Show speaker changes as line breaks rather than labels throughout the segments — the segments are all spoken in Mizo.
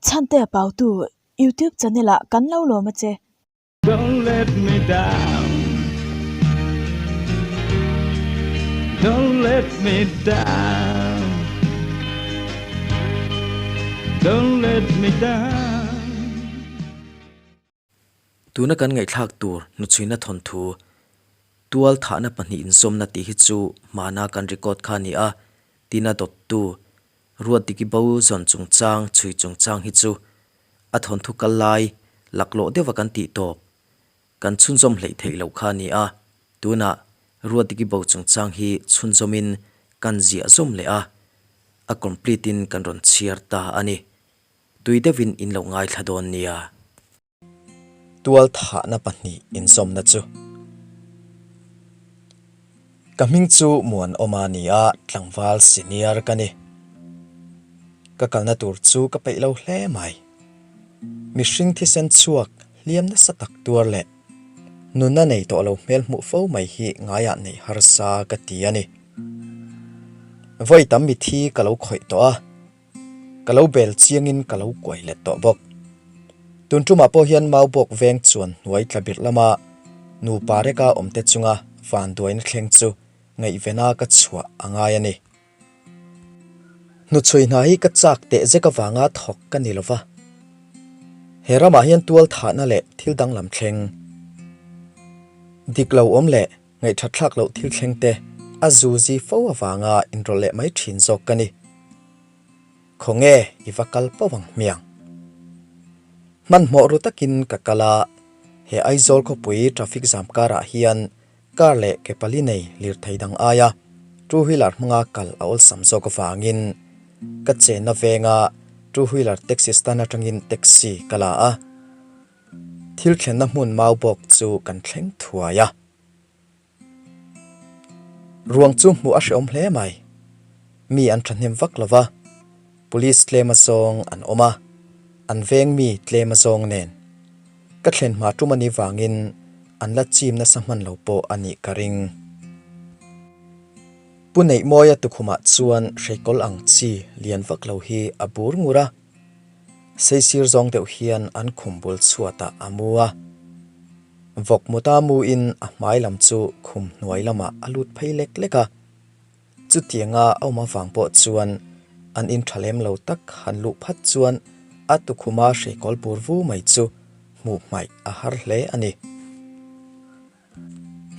Chhantea Pautu YouTube channel ah kan lo lawm a che.
Don't let me down Don't let me down Don't let me down.
Tuna kan ngaihthlak tur hnuchhuina thawnthu tual thahna pahnih inzawmna tih hi chu hmana kan record kha a ni a, tina dawttu Ruatdiki bo zawn chungchang chhui chungchang hi chu a thawnthu kal lai laklawh deuha kan tih tawp kan chhunzawm hleih theih loh kha a ni a, tunah Ruatdiki bo chungchang hi chhunzawmin kan ziah zawm leh a, a complete in kan rawn chhiar ta a ni. Tui deuhin in lo ngaithla dawn nia.
Tual thahna pahnih inzawmna chu. Ka hming chu Muanawma a ni a, tlangval senior ka ni. Ka kalna tur chu ka peih lo hle mai. Mihring thisen chhuak hliam nasa tak tuar leh nunna nei tawh lo hmel hmuh fo mai hi ngaiah neih harsa ka ti a ni. Vawi tam mithi ka lo khawih tawh a. Ka lo bel chiangin ka lo kuai let tawh bawk. Tun tumah pawh hian Maubawk veng chuan hnuai tla birh lama nupa reka awmte chunga vanduaina thleng chu ngaihvena ka chhuah a ngai a ni. Hnuchhui hna hi ka chak teh zek avanga thawk ka ni lova. He ramah hian tual thahna leh thil danglam thleng dik lo awm leh Ngaihthatthlak loh thil thleng te a zu zi fo avanga inrawlh leh mai thin zawk ka ni. Khawnge i va kal pauh ang hmiang? Hmanhmawh ru takin ka kal a, he Aizawl khawpui traffic jam karah hian car leh ke pali nei lirthei dang aia two wheeler hmanga kal a awlsam zawk avangin ka chenna venga two wheeler taxi stand atangin taxi ka la a. Thil thlenna hmun mau bawk chu kan thleng thuai a. Ruang chu hmuh a hrehawm hle mai. Mi an thahnem vak lo va, Police tlem a zawng an awm a, an veng mi tlem a zawng nen. Ka thlen hma tum a nih vangin an la chim nasa hman lo pawh a nih ka ring. Pu Neihmawia tukhumah chuan hreikawl ang chi lian vak lo hi a bur ngur a. Seisir zawng deuh hian an khum bul chhuatah a mu a. Vawk muta muin a hmai lam chu khum hnuai lamah a lut phei lek lek a. Chutianga a awm avang pawh chuan an in tha lem lo tak han luh phat chuan a tukhuma hreikawl bur vu mai chu hmuh hmaih a har hle a ni.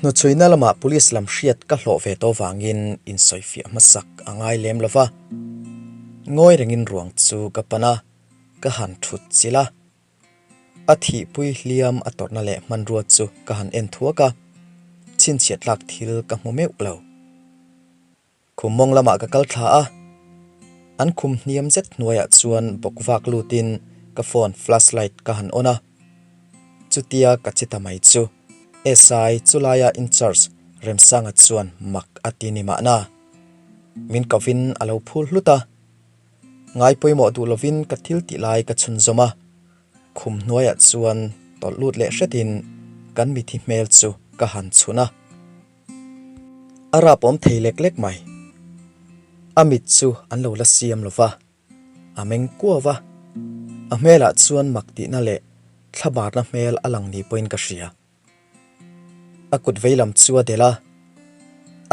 Hnuchhuina lamah police lam hriat ka hlawh ve tawh vangin insawifiah hmasak a ngai lem lo va. Ngawi rengin ruang chu ka pan a, ka han thut chilh a. A thihpui hliam a tawrhna leh hmanrua chu ka han en thuak a, chhinchhiah tlak thil ka hmu meuh lo. Khum mawng lamah ka kal thla a, an khum hniam zet hnuaiah chuan bawk vak lutin ka phone flashlight ka han on a. Chutia ka che ta mai chu SI chulaia in charge Remsanga chuan mak a ti ni mahna. Min kovin a lo phul hlut a, ngai pawimawh duh lovin ka thil tih lai ka chhunzawm a. Khum hnuaiah chuan tawlh lut leh hretin kan mithi hmel chu ka han chhun a. A rap awm thei lek lek mai. A mit chu an lo la siam lo va, a meng kuau a. A hmelah chuan mak tihna leh thlabarna hmel a lang ni pawhin ka hria. A kut veilam chu a delh a,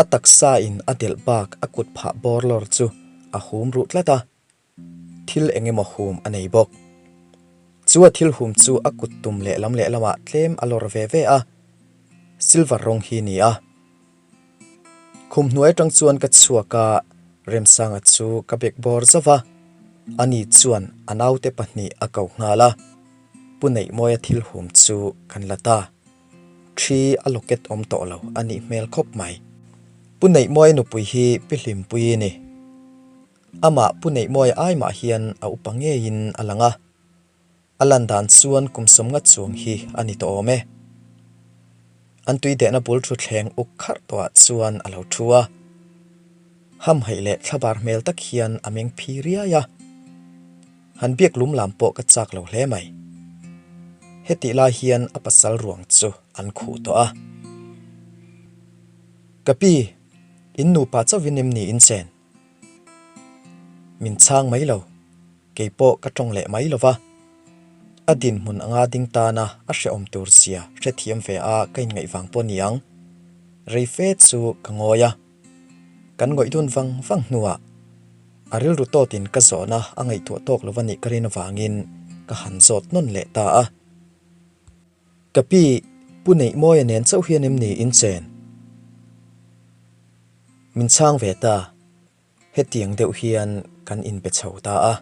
a taksa in a delh bak a kut phah bawr lawr chu a hum ruh tlat a. Thil eng emaw hum a nei bawk. Chu a thil hum chu a kut tum lehlam lehlamah tlem a lawr ve ve a, silver rawng hi ni a. Khum hnuai atang chuan ka chhuak a, Remsanga chu ka bek bawr zauh a, ani chuan a naute pahnih a ko nghal a, Pu Neihmawia thil hum chu kan la ta. Thi a locket awm tawh lo a nih hmel khawp mai. Pu Neihmawia nupui hi Pi Hlimpuii a ni. Amah Pu Neihmawia ai mah hian a upa ngeiin a lang a, a lan dan chuan kum sawmnga chuang hi a ni tawh awm e. An tui dehna bul thutthleng uk kharh tawhah chuan a lo thu a, hamhaih leh thlabar hmel tak hian a meng phi riai a, han biak lum lam pawh ka chak lo hle mai. Hetih lai hian a pasal ruang chu an khuh tawh a. Ka pi, in nupa chauhin em ni in chen? Min chhang mai lo. Kei pawh ka tawng leh mai lo va. A dinhmun anga ding tana a hrehawm tur zia hrethiam ve a ka inngaih vang pawh niang. Rei fe chu ka ngawi a. Kan ngawih dun vang vang hnuah a rilru tawtin ka zawhna a ngaihtuah tawk lo va nih ka rin avangin ka han zawt nawn leh ta a. Ka pi, Pu Neihmawia nen chauh hian em ni in chen? Min chhang ve ta. Hetiang deuh hian kan inbe chho ta a.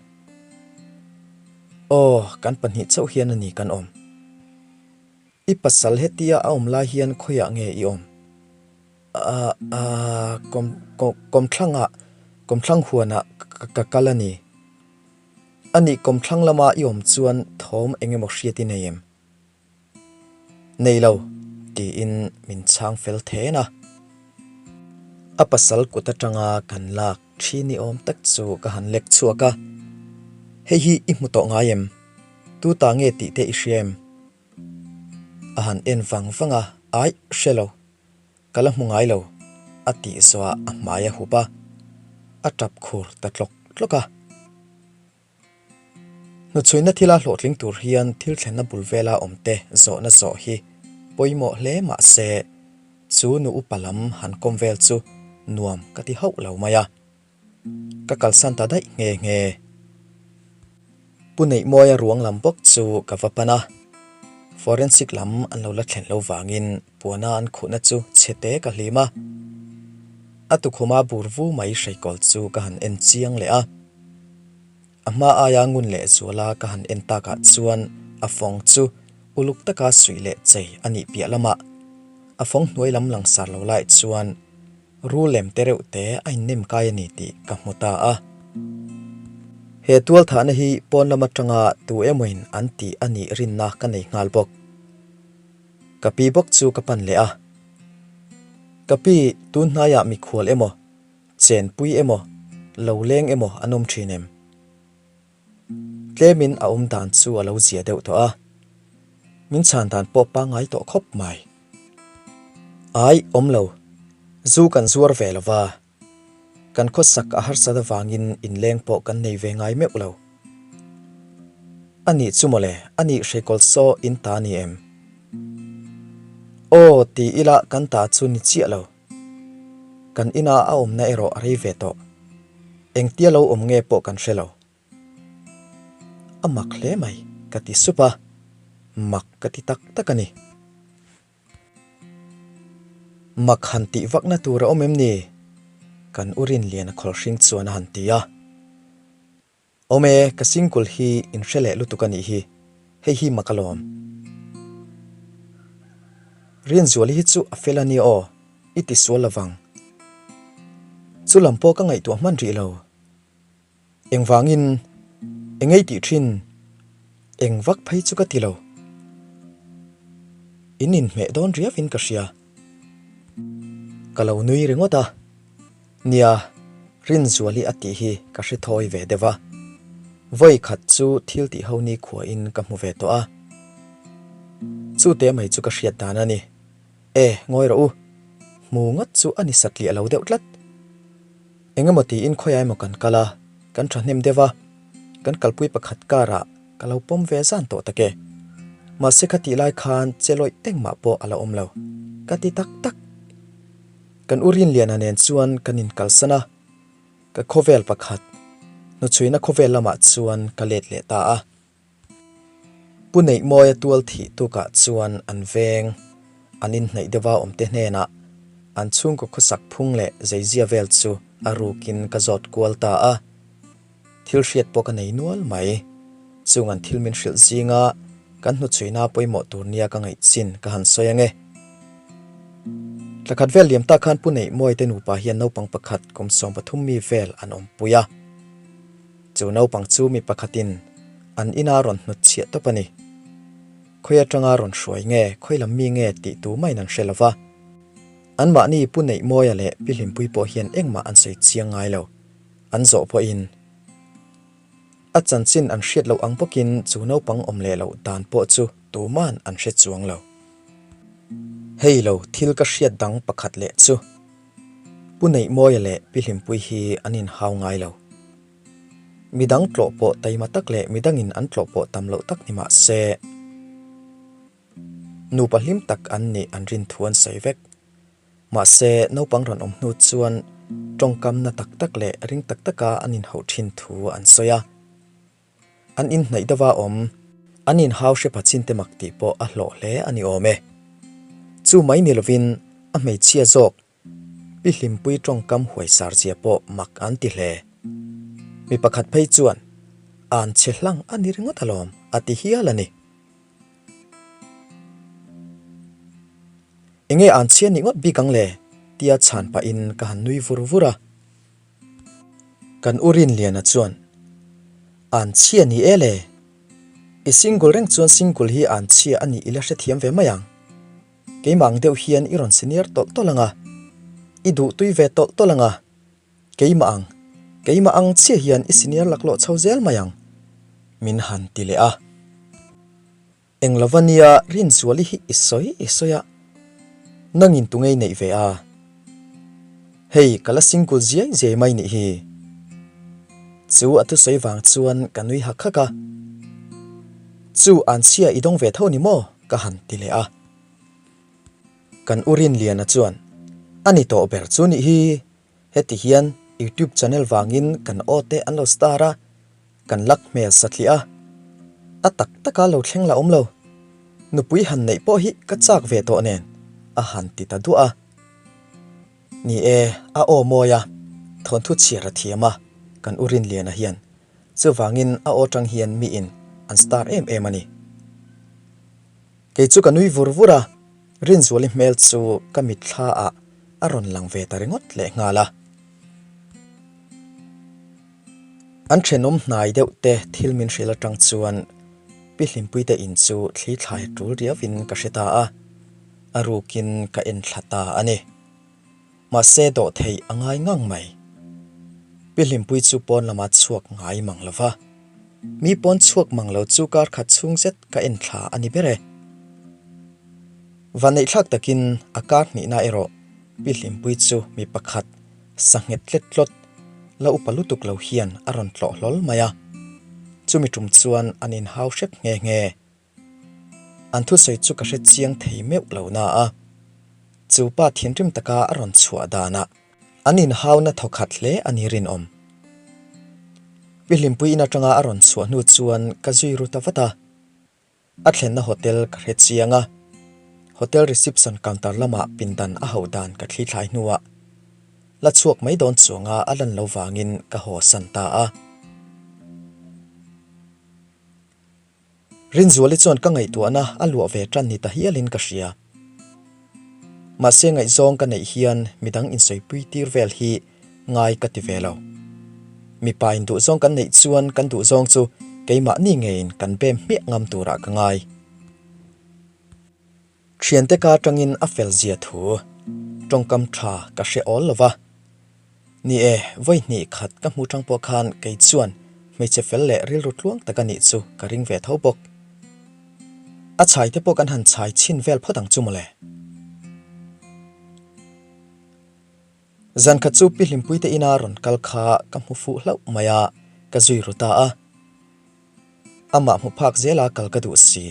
Aw, kan pahnih chauh hian a ni kan awm. I pasal hetia a awm lai hian khawiah nge i awm? A, a, kawm, kawmthlangah, kawmthlang huanah ka kal a ni. A nih kawmthlang lama i awm chuan thawm eng emaw hriat i nei em? Nei lo, tiin min chhang fel then a. A pasal kut atanga kan lak thi ni awm tak chu ka han lek chhuak a. Hei hi i hmu tawh ngai em? Tu ta nge tih te i hria em? A han en vang vang a, Aih, hre lo. Ka la hmu ngai lo, a tih zawhah a hmai a hup a, a tap khur ta tlawk tlawk a. Hnuchhuina thila hlawhtling tur hian thil thlenna bul vela awmte zawhna zawh hi pawimawh hle mah se, chu nu upa lam han kawm vel chu nuam ka ti hauh lo mai a. Ka kalsan ta daih nghe nghe. Pu Neihmawia ruang lam bawk chu ka va pan a, forensic lam an lo la thlen lo vangin puana an khuhna chu chhete ka hlim a. A tukhuma bur vu mai hreikawl chu ka han en chiang leh a. A hma aia ngun leh zuala ka han en takah chuan a fawng chu uluk taka suih leh chei a nih piah lamah a fawng hnuai lam langsar lo lai chuan Rul lem te reuh te a innem kai a ni tih ka hmu ta a. He tualthahna hi pawn lam atanga tu emawin an tih a nih rinna ka nei nghal bawk. Ka pi bawk chu ka pan leh a. Ka pi, tun hnaiah mikhual emaw, chenpui emaw, lo leng emaw an awm thin em? Tlemin a awm dan chu a lo zia deuh tawh a, min chhan dan pawh pangngai tawh khawp mai. Ai, awm lo. Zu kan zuar ve lo va. Kan khawsak a harsat avangin inleng pawh kan nei ve ngai meuh lo. A nih chu mawle, a nih hreikawl saw in ta ni em? Aw, ti ila kan ta chu ni chiah lo. Kan ina a awmna erawh a rei ve tawh. Engtia lo awm nge pawh kan hre lo. A mak hle mai, ka ti sup a. Mak ka ti tak tak a ni. Mak han tih vakna tur a awm em ni? Kan u Rinliana khawlhring chuan a han ti a. Awm e, ka singkul hi in hre leh lutuk a nih hi, hei hi mak alawm. Rinzuali hi chu a fel a nia aw, i ti sual lovang. Chu lam pawh ka ngaihtuah hman rih lo. Engvangin eng ei tih thin, eng vak phei chu ka ti lo. In inhmeh dawn riauin ka hria. Ka lo nui ringawt a. Nia, Rinzuali a tih hi ka hre thawi ve deuh a. Vawi khat chu thil tih ho ni khuain ka hmu ve tawh a. Chu te mai chu ka hriat dan a ni. E, ngawi rawh u. Hmu ngawt chu a ni satliah lo deuh tlat. Eng emaw tiin khawiah emaw kan kal a, kan thahnem deuh a. Kan kalpui pakhat karah ka lo pawm ve zan tawh tak e. Mahse khatih lai khan che lawih engmah pawh a la awm lo. Ka ti tak tak. Kan u Rinliana nen chuan kan inkalsan a, ka khawvel pakhat, hnuchhuina khawvel lamah chuan ka let leh ta a. Pu Neihmawia tual thih tukah chuan an veng, an inhnaih deuha awmte hnenah an chhungkaw khawsak phung leh zeizia vel chu a rukin ka zawt kual ta a. Thil hriat pawh ka nei nual mai. Chung an thil min hrilh zinga kan hnuchhuina pawimawh tur nia ka ngaih chin ka han sawi ange. Thlakhat vel liam tak khan Pu Neihmawite nupa hian naupang pakhat kum 13 mi vel an awmpui a. Chu naupang chu mi pakhatin an ina rawn hnutchhiah tawp a ni. Khawi atanga rawn hruai nge, khawi lam mi nge tih tu maiin an hre lo va. Anmahni Pu Neihmawia leh Pi Hlimpui pawh hian engmah an sawi chiang ngai lo. An zawh pawhin a chanchin an hriat loh ang bawkin chu naupang awm leh loh dan pawh chu tuman an hre chuang lo. Hei lo thil ka hriat dang pakhat leh chu Pu Neihmawia leh Pi Hlimpui hi an inhau ngai lo. Midang tlawh pawh taima tak leh midangin an tlawh pawh tam loh tak ni mah se, nupa hlim tak an nih an rin thu an sawi vek. Mahse, naupang rawn awm hnu chuan tawngkam na tak tak leh ring tak taka an inhauh thin thu an sawi a. An inhnaih deuha awm, an inhau hre pha chin te mak tih pawh a hlawh hle a ni awm e. Chu mai ni lovin a hmeichhia zawk Pi Hlimpui tawngkam huaisar zia pawh mak an ti hle. Mi pakhat phei chuan, An chhe hlang a ni ringawt alawm, a ti hial a ni. Enge an chhia nih ngawt bik ang le? tia chhan pahin ka han nui vur vur a. Kan u Rinliana chuan, An chhia ni e le? I single reng chuan single hi an chhia a nih i la hrethiam ve mai ang. Keimah ang deuh hian i rawn senior tawlh tawlh ang a, i duh tui ve tawlh tawlh ang a, keimah ang, keimah ang chiah hian i senior laklawh chho zel mai ang, min han ti leh a. Eng lova nia Rinzuali hi i sawi i sawi a, nangin tungei neih ve a? Hei ka la single ziai ziai mai nih hi. Chu a thusawi vang chuan ka nui hak hak a. Chu an chhia i dawng ve tho ni maw? ka han ti leh a. Kan u Rinliana chuan, A ni tawh ber chu nih hi. Heti hian YouTube channel vangin kan aw te an lo star a, kan lak hmel satliah a. A tak taka lo thleng la awm lo. Nupui han neih pawh hi ka chak ve tawh nen, a han ti ta duah a. Ni e, a aw mawi a, thawnthu chhiar a thiam a, kan u Rinliana hian. Chuvangin a aw tang hian miin an star em em a ni. Kei chu ka nui vur vur a, Rinzuali hmel chu ka mitthla ah a rawn lang ve ta ringawt leh nghal a. An thenawm hnai deuh te thil min hrilh atang chuan Pi Hlimpuite in chu thli thlai tul riauin ka hre ta a. A rukin ka en thla ta a ni. Mahse dawh theih a ngai ngang mai. Pi Hlimpui chu pawn lama chhuak ngai mang lo va. Mi pawn chhuak mang lo chu kar khat chhung zet ka en thla a ni ber e. Vaneihthlak takin a kar hnihna erawh Pi Hlimpui chu mi pakhat sa nghet tlet tlawt la upa lutuk lo hian a rawn tlawh hlawl mai a. Chumi tum chuan an inhau hrep nghe nghe. An thusawi chu ka hre chiang thei meuh lo na a, chu pa thinrim taka a rawn chhuah danah an inhauna thawkhat hle a ni rinawm. Pi Hlimpui in atanga a rawn chhuah hnu chuan ka zui ru ta vat a, a thlenna hotel ka hre chiang a, hotel reception counter lamah pindan a hauh dan ka thli thlai hnuah la chhuak mai dawn chuanga a lan lo vangin ka haw san ta a. Rinzuali chuan ka ngaihtuahna a luah ve tan ni ta hialin ka hria. Mahse ngaihzawng ka neih hian midang insawipui tir vel hi ngai ka ti ve lo. Mipa in duhzawng kan neih chuan kan duhzawng chu keimahni ngeiin kan bem hmiah ngam turah ka ngai. Thiante ka atangin a fel zia thu tawngkam tha ka hre awl lo va. Ni e, vawi hnih khat ka hmu tang pawh khan kei chuan hmeichhe fel leh rilru tluang tak a nih chu ka ring ve tho bawk. A chhai te pawh kan han chhai chhin vel phawt ang chu mawle. Zan khat chu Pi Hlimpuite ina rawn kal kha ka hmu fuh hlauh mai a, ka zui ru ta a. Amah hmu phak zela kal ka duh si.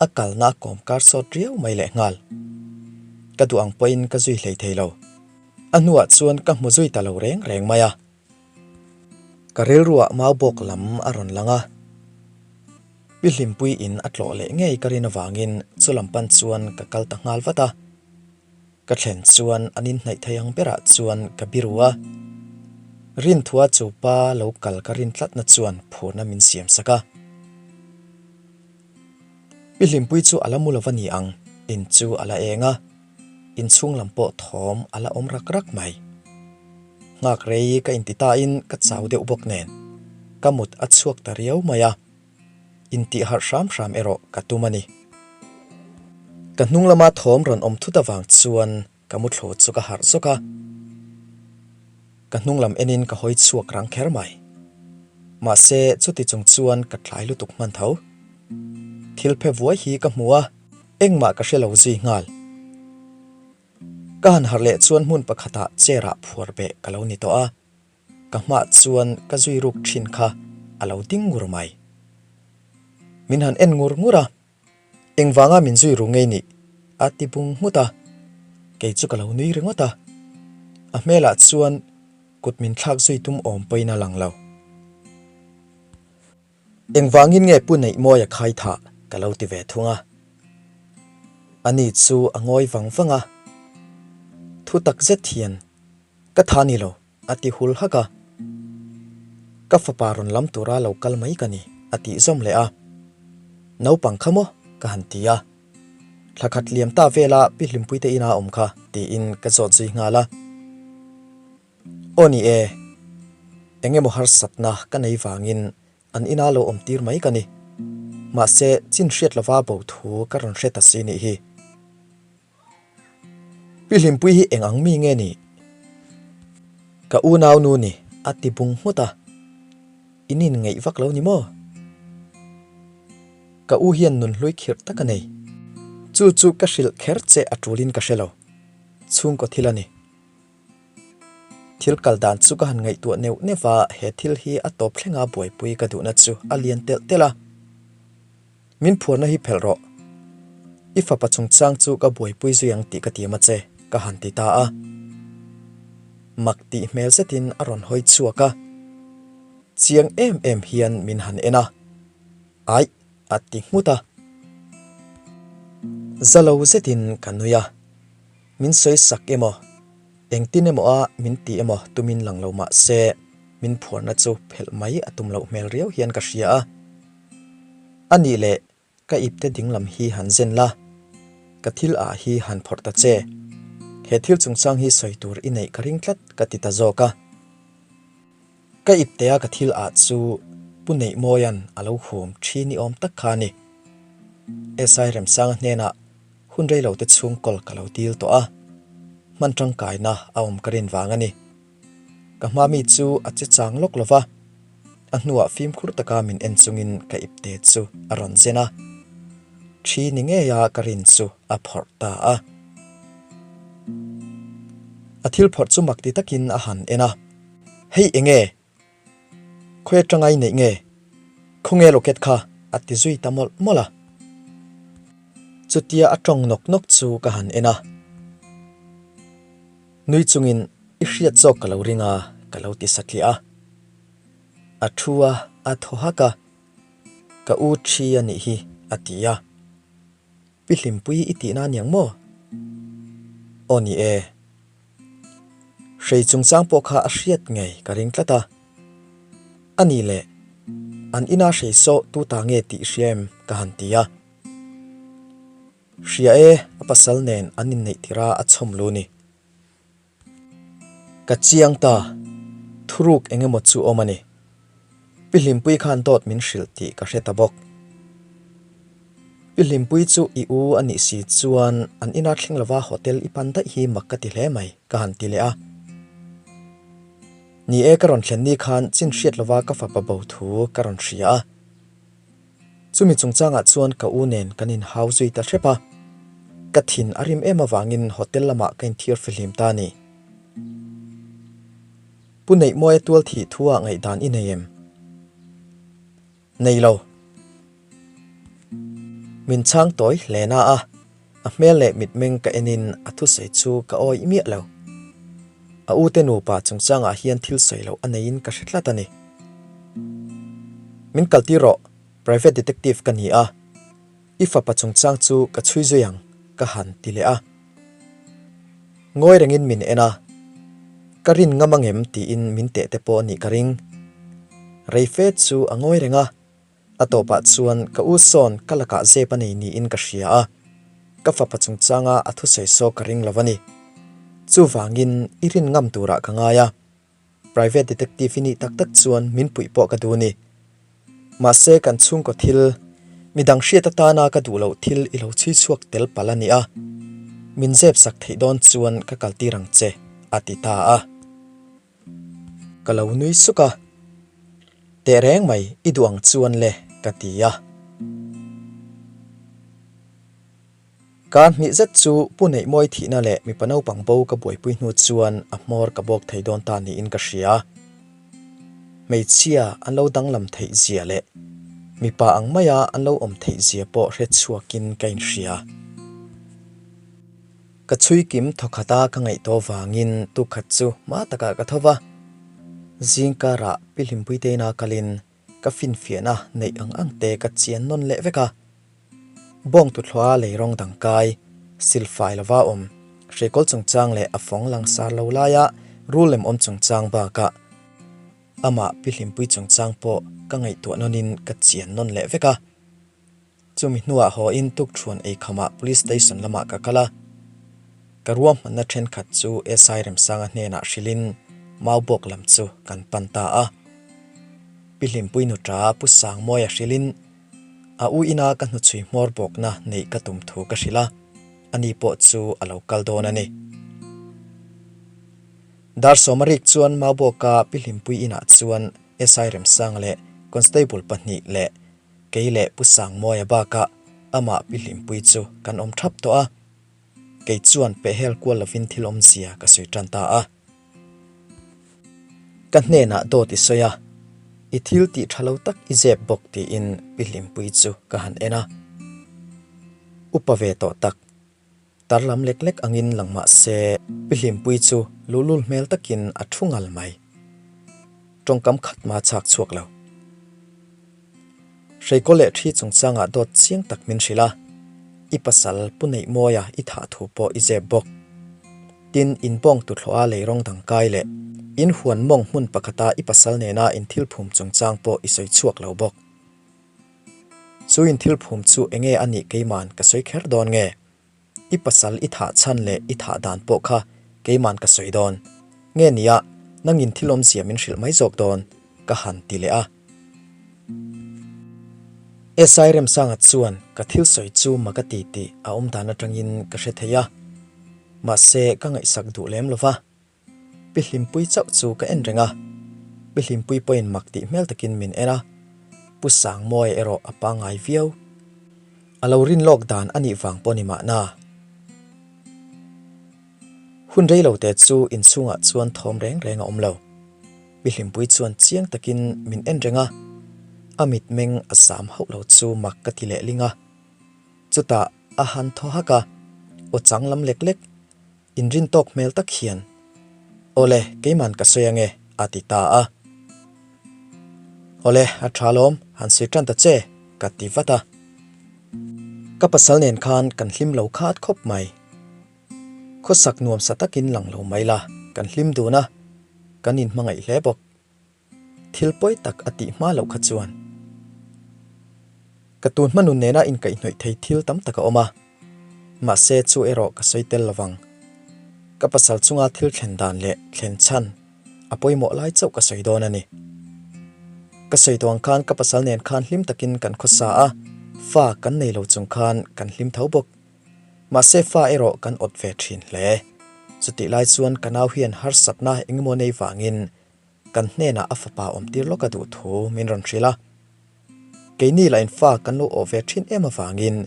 A kalna a kawm kar sawt riau mai leh nghal. Ka duh ang pawhin ka zui hlei thei lo. A hnuah chuan ka hmu zui ta lo reng reng mai a. Ka rilruah mau bawk lam a rawn lang a. Pi Hlimpui in a tlawh leh ngei ka rin avangin chu lam pan chuan ka kal ta nghal vat a. Ka thlen chuan an inhnaih thei ang berah chuan ka biru a. Rinthua chu pa lo kal ka rin tlatna chuan phurna min siam sak a. Pi Hlimpui chu a la mu lova ni ang, in chu a la eng a, inchhung lam pawh thawm a la awm rak rak mai. Nghak rei ka inti tain ka chau deuh bawk nen, ka mut a chhuak ta riau mai a, intih harh hram hram erawh ka tum a ni. Ka hnung lama thawm rawn awm thut avang chuan Ka muthlu chu ka harh zawk a, ka hnung lam enin ka hawi chhuak rang kher mai. Mahse, chuti chung chuan ka tlai lutuk hman tho. Thil phe vuai hi ka hmu a, engmah ka hre lo zui nghal. Ka han harh leh chuan hmun pakhatah chair ah phuar beh ka lo ni tawh a. Ka hmaah chuan ka zui ruk thin kha a lo ding ngur mai. Min han en ngur ngur a, Engvanga min zui ru ngei nih? a ti bung nghut a, kei chu ka lo nui ringawt a. A hmelah chuan kut min thlak zui tum awm pawhin a lang lo. Engvangin nge Pu Neihmawia khai thah ka lo ti ve thung a. Ani chu a ngawi vang vang a, Thu tak zet hian ka tha ni lo a ti hul hak a. Ka fapa rawn lam tura lo kal mai ka ni a tih zawm leh a. Naupang kha maw ka han ti a. Thla khat liam ta vela Pi Hlimpuite ina awm kha tiin ka zawt zui nghal a. Aw ni e, eng emaw harsatna ka nei vangin an ina lo awm tir mai ka ni. Mahse, chin hriat lova bo thu ka rawn hre ta si nih hi. Pi Hlimpui hi eng ang mi nge ni? Ka unau nu ni, a ti bung nghut a. In inngeih vak lo ni maw? Ka u hian nunhlui khirh tak a nei. Chu chu ka hrilh kher che a tulin ka hre lo. Chhungkaw thil a ni. Thil kal dan chu ka han ngaihtuah neuh neuh a, he thil hi a tawp thlenga buaipui ka duhna chu a lian telh telh a. Min phuarna hi phelh rawh. I fapa chungchang chu ka buaipui zui ang tih ka tiam a che, ka han ti ta a. Mak tih hmel zetin a rawn hawi chhuak a. Chiang em em hian min han en a. Aih, a ti nghut a. Za lo zetin ka nui a. Min sawi sak emaw, engtin emaw a min ti emaw tumin lang lo mah se, min phuarna chu phelh mai a tum loh hmel riau hian ka hria a. A nih leh, ka ipte dinglam hi han zen la, ka thil ah hi han phawrh ta che. He thil chungchang hi sawi tur i neih ka ring tlat ka ti ta zawk a. Ka iptea ka thil ah chu Pu Neihmawia'n a lo hum thi ni awm tak kha a ni. SI Remsanga hnenah Hun rei lo te chhung kawl ka lo dil tawh a, hman tangkaina a awm ka rin vang a ni. Ka hma mi chu a che chang lawk lo va, a hnuah fimkhur taka min en chungin ka ipte chu a rawn zen a, thi ni ngeia ka rin chu a phawrh ta a. A thil phawrh chu mak ti takin a han en a, Hei enge? Khawi atanga i neih nge? Khawnge locket kha? a ti zui ta mawlh mawlh a. Chutia a tawng nawk nawk chu ka han en a. Nui chungin i hriat zawk ka lo ring a, ka lo ti satliah a. A thu a, a thaw hak a. Ka u thi a nih hi, a ti a. Pi Hlimpui i tihna aniang maw? Aw ni e. Hrei chungchang pawh kha a hriat ngei ka ring tlat a. A nih leh, an ina hrei saw tu ta nge tih hria em ka han ti a. Hria e, a pasal nen an inneih tirh a a chhawm lu ni. Ka chiang ta, thuruk eng emaw chu awm a ni. Pi Hlimpui khan dawt min hrilh tih ka hre ta bawk. Pi Hlimpui chu i u a nih si chuan an ina thleng lova hotel i pan daih hi mak ka ti hle mai, ka han ti leh a. Ni e, ka rawn thlen ni khan chin hriat lova ka fapa bo thu ka rawn hria a. Chumi chungchangah chuan ka u nen kan inhau zui ta hrep a, ka thin a rim em avangin hotel lamah ka inthiar fihlim ta a ni. Pu Neihmawia tual thih thu ah ngaihdan i nei em? Nei lo. Min chhang tawi hle na a, a hmel leh mitmeng ka enin a thusawi chu ka awih miah lo. A ute nupa chungchangah hian thil sawi loh a neiin ka hre tlat a ni. Min kaltir rawh, private detective ka ni a, i fapa chungchang chu ka chhui zui ang, ka han ti leh a. Ngawi rengin min en a, ka rin ngam angem tiin min teh te pawh a nih ka ring. Rei fe chu a ngawi reng a. A tawpah chuan ka u sawn ka lakah zep a nei niin ka hria a, ka fapa chungchanga a thusawi saw ka ring lo a ni. Chuvangin i rin ngam turah ka ngai a, private detective i nih tak tak chuan min puih pawh ka duh a ni. Mahse kan chhungkaw thil, midang hriat atana ka duh loh thil i lo chhui chhuak tel palh a ni a, min zep sak theih dawn chuan ka kaltir ang che, a ti ta a. Ka lo nui suk a, Teh reng mai i duh ang chuan le ka ti a. Kar hnih zet chu Pu Neihmawi thihna leh mipa naupang bo ka buaipui hnu chuan a hmawr ka bawk thei dawn ta niin ka hria. Hmeichhia an lo danglam theih zia leh mipa ang maia an lo awm theih zia pawh hre chhuakin ka inhria. Ka chhui kim thawkhata ka ngaih tawh vangin tukhat chu hma takah ka tho va. Zingkarah Pi Hlimpuiteina kalin ka finfiahna neih ang ang te ka chian nawn leh vek a. Bawng tuthlawha lei rawng dang kai, silfai lova awm, hreikawl chungchang leh a fawng langsar lo laia rul lem awm chungchang bakah amah Pi Hlimpui chungchang pawh ka ngaihtuah nawnin ka chian nawn leh vek a. Chumi hnuah haw in tukthuan ei khamah Police Station lamah ka kal a. Ka ruahmanna thenkhat chu SI Remsanga hnenah hrilhin Maubawk lam chu kan pan ta a. Pi Hlimpui nuṭa Pu Sangmawia hrilhin a u ina ka hnuchhui hmawr bawkna neih ka tum thu ka hrilh a, ani pawh chu a lo kal dawn a ni. Dar Sawmarik chuan Maubawka Pi Hlimpui inah chuan SI Remsanga leh Constable pahnih leh Kei leh Pu Sangmawia bakah amah Pi Hlimpui chu kan awm thap tawh a, kei chuan pehhel kual lovin thil awmzia ka sawi tan ta a. Ka hnenah dawt i sawi a, i thil tih tha lo tak i zep bawk tiin Pi Hlimpui chu ka han en a. Upa ve tawh tak, tar lam lek lek angin lang mah se Pi Hlimpui chu luhlul hmel takin a thu ngal mai. Tawngkam khat ma chak chhuak lo. Hreikaw leh thi chungchangah dawt chiang tak min hrilh a, i pasal Pu Neihmawia i thah thu pawh i zep bawk. Tin, in bawng tuthlawha lei rawng dang kai leh in huan mawng hmun pakhata i pasal nena in thil phum chungchang pawh i sawi chhuak lo bawk. Chu in thil phum chu enge a nih keiman ka sawi kher dawn nge? I pasal i thah chhan leh i thah dan pawh kha keiman ka sawi dawn. Nge nia, nangin thil awmzia min hrilh mai zawk dawn, ka han ti leh a. SI Remsanga chuan ka thil sawi chu mak a ti tih a awm dan atangin ka hre thei a. Mahse, ka ngaihsak duh lem lo va. Pi Hlimpui chauh chu ka en reng a, Pi Hlimpui pawhin mak tih hmel takin min en a, Pu Sangmawia erawh a pangngai viau. A lo rin lawk dan a nih vang pawh ni mahna. Hun rei lo te chu inchhungah chuan thawm reng reng a awm lo. Pi Hlimpui chuan chiang takin min en reng a, a mitmeng a zam hauh lo chu mak ka ti lehling a. Chutah a han thaw hak a, aw chang lam lek lek. Inrin tawk hmel tak hian, Awle, keiman ka sawi ange, a ti ta a. Awle, a tha lawm, han sawi tan ta che, ka ti vat a. Ka pasal nen khan kan hlim lo khat khawp mai. Khawsak nuamsa takin lang lo mai la, kan hlim dun a, kan inhmangaih hle bawk. Thil pawi tak a tih hma loh kha chuan ka tun hma nun nena inkaihhnawih thei thil tam tak a awm a, mahse chu erawh ka sawi tel lovang. Ka pasal chunga thil thlen dan leh thlen chhan a pawimawh lai chauh ka sawi dawn a ni. Ka sawi tawh ang khan ka pasal nen khan hlim takin kan khawsa a, fa kan nei lo chung khan kan hlim tho bawk. Mahse fa erawh kan awt ve thin hle. Chutih lai chuan ka nau hian harsatna engemaw nei vangin Kan hnenah a fapa awmtir lawk a duh thu min rawn hrilh a. Keini lah in fa kan lo awh ve thin em avangin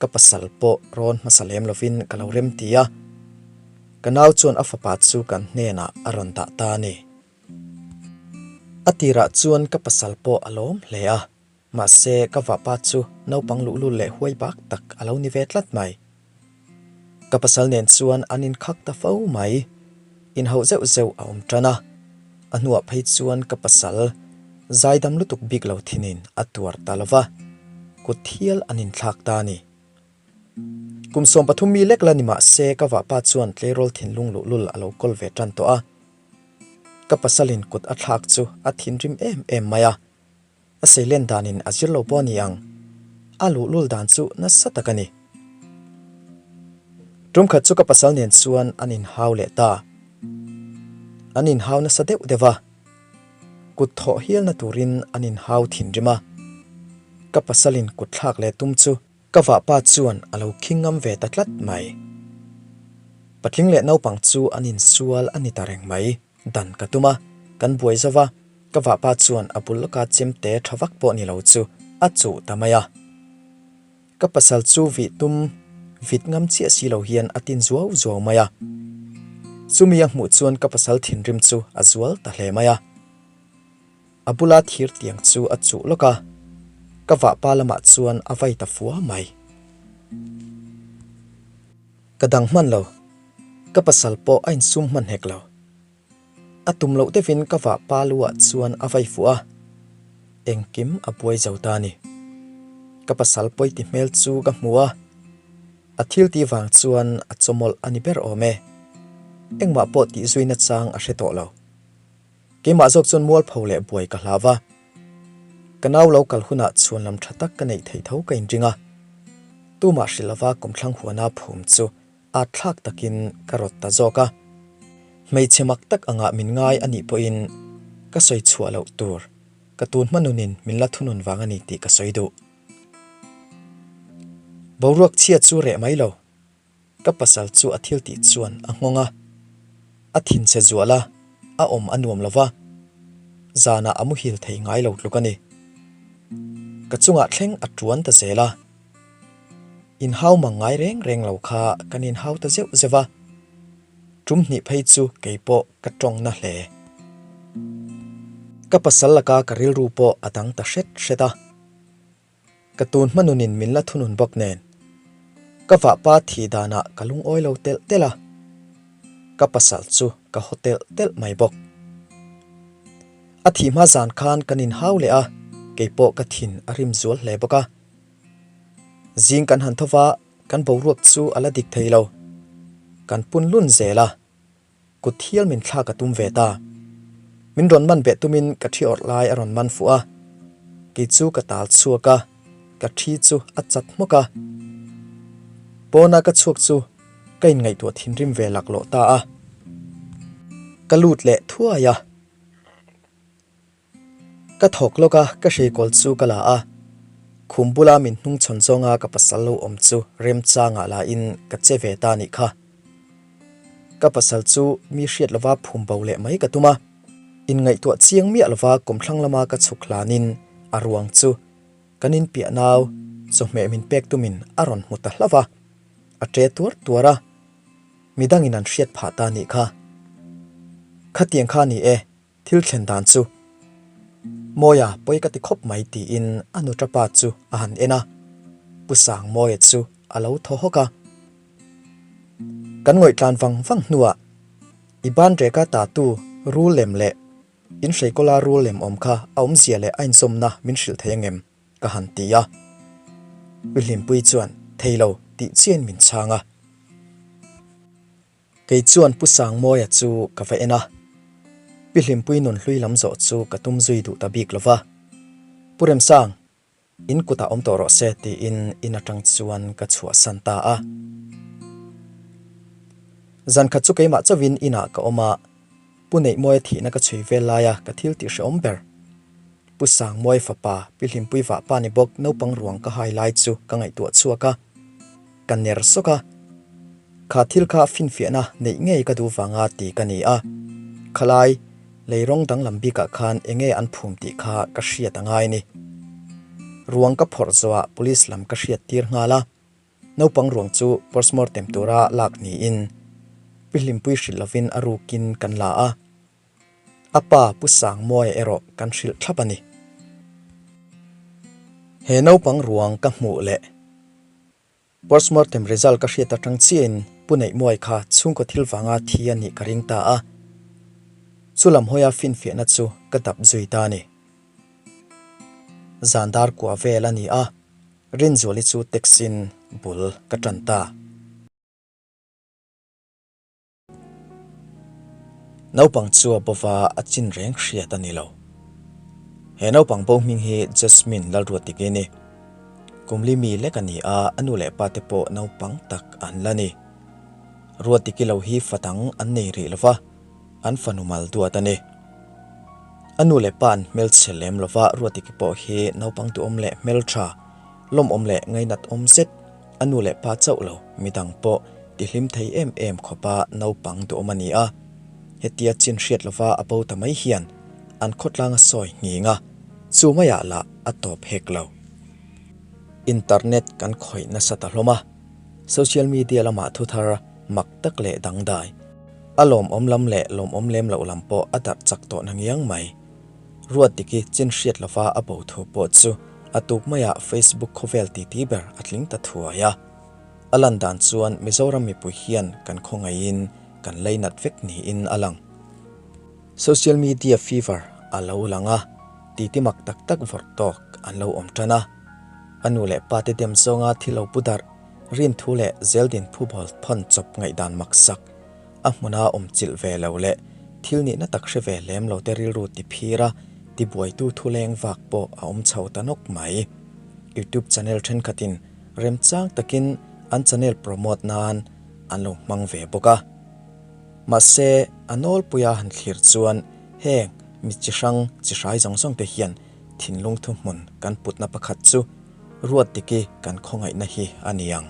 ka pasal pawh rawn hmasa lem lovin ka lo rem ti a. Ka nau chuan a fapa chu kan hnenah a rawn dah ta a ni. A tirah chuan ka pasal pawh a lawm hle a, mahse ka vahpa chu naupang luhlul leh huai bak tak a lo ni ve tlat mai. Ka pasal nen chuan an inkhak ta fo mai. Inhauh zeuh zeuh a awm tan a, a hnuah phei chuan ka pasal zaidam lutuk bik lo thinin a tuar ta lo va, kut thial an inthlak ta a ni. Kum 13 mi lek la ni mah se ka vahpa chuan tleirawl thinlung luhlul a lo kawl ve tan tawh a. Ka pasalin kut a thlak chu a thinrim em em mai a. A seilen danin a zir lo pawh a ni ang, a luhlul dan chu nasa tak a ni. Tumkhat chu ka pasal nen chuan an inhau leh ta. An inhau nasa deuh deuh a, kut thawh hialna turin an inhau thinrim a. Ka pasalin kut thlak leh tum chu ka vahpa chuan a lo khing ngam ve ta tlat mai. Patling leh naupang chu an insual a ni ta reng mai. Dan ka tum a, kan buai zo va, ka vahpa chuan a bul lawka chemte tha vak pawh ni lo chu a chuh ta mai a. Ka pasal chu vih tum vit ngam chiah si lo hian a tin zuau zuau mai a. Chumi a hmuh chuan ka pasal thinrim chu a zual ta hle mai a. A bula thir tiang chu a chuh lawk a, ka vahpa lamah chuan a vai ta fua mai. Ka dang hman lo, ka pasal pawh a insum hman hek lo. A tum loh deuhin ka vahpa lu ah chuan a vai fuh a, engkim a buai zo ta a ni. Ka pasal pawi ti hmel chu ka hmu a, a thil tih vang chuan a chawmawlh a ni ber awm e. Engmah pawh tih zuina chang a hre tawh lo. Keimah zawk chuan mualpho leh buai ka hlau va, ka nau lo kal hunah chhuan lam tha tak ka neih theih tho ka inring a. Tumah hrilh lova kumthlang huana phum chu at thlak takin ka rawt ta zawk a. Hmeichhe mak tak angah min ngai a nih pawhin ka sawi chhuah loh tur ka tun hma nunin min la thunun vang a ni tih ka sawi duh. Boruak chhia chu reh mai lo. Ka pasal chu a thil tih chuan a nghawng a, a thinchhe zual a, a awm a nuam lo va, zanah a muhil thei ngai lo tluk a ni. Ka chungah thleng a tuan ta zel a, inhau mang ngai reng reng lo kha kan inhau ta zeuh zeuh a, tum hnih phei chu kei pawh ka tawng na hle. Ka pasal laka ka rilru pawh a dang ta hret hret a. Ka tun hma nunin min la thunun bawk nen, ka vahpa thih danah ka lungawi lo telh telh a, ka pasal chu ka haw telh telh mai bawk. A thih hma zan khan kan inhau leh a, keipawh ka thin a rim zual hle bawk a. Zing kan han tho va, kan boruak chu a la dik thei lo. Kan pun lun zel a. Kut thial min thlak a tum ve ta. Min rawn man beh tumin ka thi awrh lai a rawn man fuh a. Kei chu ka tal chhuak a, ka thi chu a chat hmawk a. Pawna ka chhuak chu ka inngaihtuah thinrim ve laklawh ta a. Ka lut leh thuai a. Ka thawk lawk a, ka hreikawl chu ka la a. Khum bula min hnung chhawn zawnga ka pasal lo awm chu remchangah la in ka che ve ta nih kha. Ka pasal chu mi hriat lova phum bo leh mai ka tum a. Inngaihtuah chiang miah lova kumthlang lama ka chhuk hlanin a ruang chu kan inpiah nau chawhmeh min pek tumin a rawn hmu ta hlauh a, a ṭe tuar tuar a. Midangin an hriat phah ta nih kha. Khatiang kha ni e. Thil thlen dan chu Mawia pawi ka ti khawp mai tiin a nu tapa chu a han en a, Pu Sangmawia chu a lo thaw hawk a. Kan ngawih tlan vang vang hnuah i ban reka tatu rul lem leh in hreikawla rul lem awm kha a awmzia leh a inzawmna min hrilh thei angem ka han ti a. Pi Hlimpuii chuan thei lo tih chiain min chhang a. Kei chuan Pu Sangmawia chu ka va en a, Pi Hlimpui nun hlui lam zawh chu ka tum zui duh ta bik lo va. Pu Remsang, in kutah awm tawh rawh se tiin in atang chuan ka chhuahsan ta a. Zan khat chu keimah chauhin inah ka awm a, Pu Neihmawia thihna ka chhui vel laia ka thil tih hrehawm ber. Pu Sangmawia fapa, Pi Hlimpui vahpa ni bawk naupang ruang ka hai lai chu ka ngaihtuah chhuak a. Ka ner sawk a, kha thil kha finfiahna neih ngei ka duh vanga ti ka ni a, khalai lei rawng danglam bikah khan enge an phum tih kha ka hriat a ngai ni. Ruang ka phawrh zawhah police lam ka hriat tir nghal a, naupang ruang chu postmortem tura lak niin Pi Hlimpui hrilh lovin a rukin kan la a, a pa Pu Sangmawia erawh kan hrilh thlap a ni. He naupang ruang ka hmuh leh. Postmortem result ka hriat atang chiahin Pu Neihmuai kha chhungkaw thil vanga thi a nih ka ring ta a, chu lam hawia finfiahna chu ka dap zui ta a ni. Zan dar kua vel a ni a, Rinzuali chu taxi-in bul ka tan ta. Naupang chu a bova a chin reng hriat a ni lo. He naupang bo hming hi Jasmine Lalruatiki a ni. Kumli mi lek a ni a, a nu leh pa te pawh naupang tak an la ni. Ruatiki lo hi fa dang an nei rih lo va, an fanu mal duat a ni. A nu leh pa an hmelchhe lem lo va, Ruatiki pawh hi naupang duhawm leh hmeltha, lawmawm leh ngainat awm zet A nu leh pa chauh lo, midang pawh tihlim thei em em khawpa naupang duhawm a ni a. Hetia chin hriat lova a bo ta mai hian an khawtlang a sawi nghing a, chu maiah lah a tawp hek lo. Internet kan khawih nasa ta hlawm a, social media lamah thuthar mak tak leh dangdai, a lawmawm lam leh lawmawm lem loh lam pawh a darh chak tawh na ngiang mai. Ruatdiki chin hriat lova a bo thu pawh chu a tuk maiah Facebook khawvel titi ber a tling ta thuai a. A lan dan chuan Mizoram mipui hian kan khawngaihin kan leinat vek niin a lang. Social media fever a lo lang a, titi mak tak tak vawrh tawk an lo awm tan a. A nu leh pa te dem zawnga thil lo pu darh, rinthu leh zeldin phubawl phawn chawp ngaihdan maksak, a hmuna awm chilh ve lo leh thil nihna tak hre ve lem lo te rilru ti phir a, tibuaitu thuleng vak pawh a awm chho ta nawk mai. Youtube channel thenkhatin remchang takin an channel promote nan an lo hmang ve bawk a. Mahse, a nawlpuia han thlir chuan heng mi chi hrang chi hrai zawng zawng te hian thinlung thuhmun kan putna pakhat chu Ruatdiki kan khawngaihna hi a ni ang.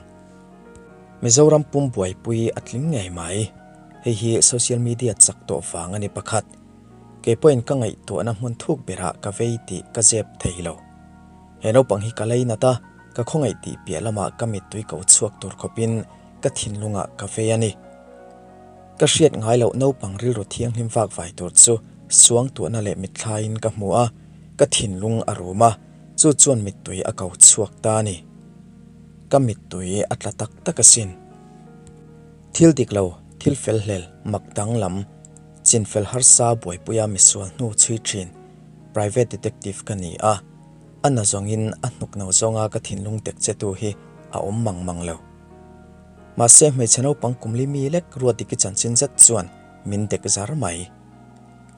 Mizoram pum buaipui a tling ngei mai. Hei hi social media chak tawh vang a ni pakhat. Kei pawhin ka ngaihtuahna hmun thuk berah ka vei tih ka zep thei lo. He naupang hi ka leinat a, ka khawngaih tih piah lamah ka mittui ko chhuak tur khawpin ka thinlungah ka vei a ni. Ka hriat ngai loh naupang rilru thianghlim vak vai tur chu suangtuahna leh mitthlaiin ka hmu a, ka thinlung a rum a, chu chuan mittui a ko chhuak ta a ni. Ka mittui a tla tak tak asin. Thil dik lo, thil fel hlel, mak danglam, chinfel harsa buaipuia misual hnu chhui thin private detective ka ni a, a na zawngin a hnuk no zawnga ka thinlung dek che tu hi a awm mang mang lo. Mahse hmeichhe naupang kumli mi lek Ruatdiki chanchin zet chuan min dek zar mai.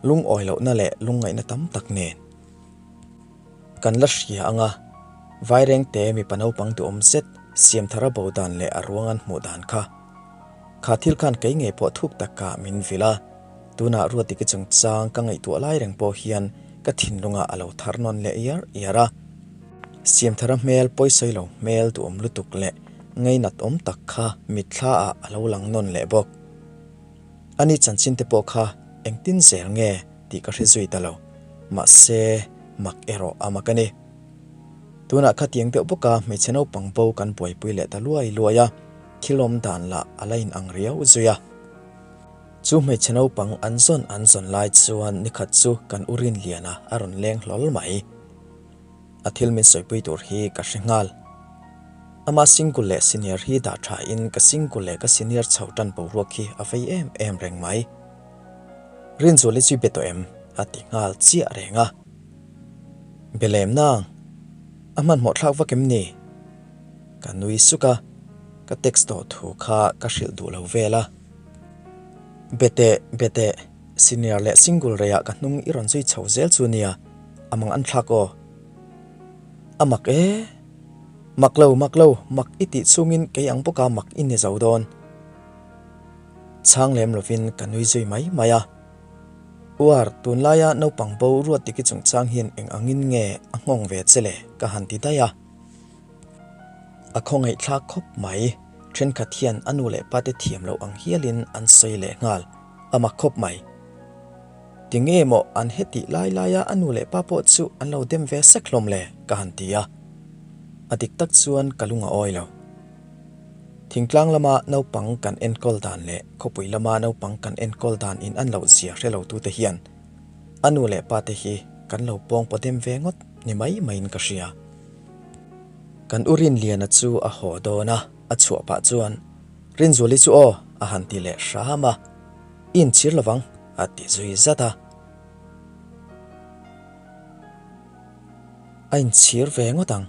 Lungawi lohna leh lungngaihna tam tak nen. Kan la hria ang a, Vairengte mipa naupang duhawm zet Siamthara bo dan leh a ruang an hmuh dan kha. Kha thil khan kei ngei pawh thuk takah min vilh a, tunah Ruatdiki chungchang ka ngaihtuah lai reng pawh hian ka thinlungah a lo thar nawn leh iar iar a. Siamthara hmel pawisawi lo hmel duhawm lutuk leh ngainat awm tak kha mitthla ah a lo lang nawn leh bawk. Ani chanchin te pawh kha engtin zel nge tih ka hre zui ta lo, mahse mak erawh a mak a ni. Tunah khatiang deuh bawka hmeichhe naupang bo kan buaipui leh ta luai luai a, thil awm dan lah a la inang riau zui a. Chu hmeichhe naupang an zawn an zawn lai chuan nikhat chu kan u Rinliana a rawn leng hlawl mai. A thil min sawipui tur hi ka hre nghal. Ama single leh senior hi dah tha in ka single leh ka senior chho tan boruak hi a vei em em reng mai. Rinzuali chu i be tawh em? a ti nghal chiah reng a. Be lem nang. A hmanhmawh thlak vak em ni? Ka nui suk a, ka text tawh thu kha ka hrilh duh lo vel a. Be teh, be teh, senior leh single reiah ka hnung i rawn zui chho zel chu nia, a mang an thlak aw. A mak e. Mak lo, mak lo, mak i tih chungin kei ang bawka mak i ni zo dawn. Chhang lem lovin ka nui zui mai mai a. Uar, tunlaia naupang bo Ruatdiki chungchang hian eng angin nge a nghawng ve che le? ka han ti daih a. A khawngaihthlak khawp mai, thenkhat hian a nu leh pate thiam loh ang hialin an sawi leh nghal, a mak khawp mai. Tinge maw an hetih lai laia a nu leh pa pawh chu an lo dem ve sek hlawm le? ka han ti a. A dik tak chuan ka lung a awi lo. Thingtlang lama naupang kan enkawl dan leh khawpui lama naupang kan enkawl dan in an loh zia hre lo tute hian a nu leh pa te hi kan lo pawng paw dem ve ngawt ni mai maiin ka hria. Kan u Rinliana chu a haw dawn a, a chhuah pah chuan Rinzuali chu aw a han ti leh hram a, I inchhir lovang a ti zui zat a. A inchhir ve ngawt ang.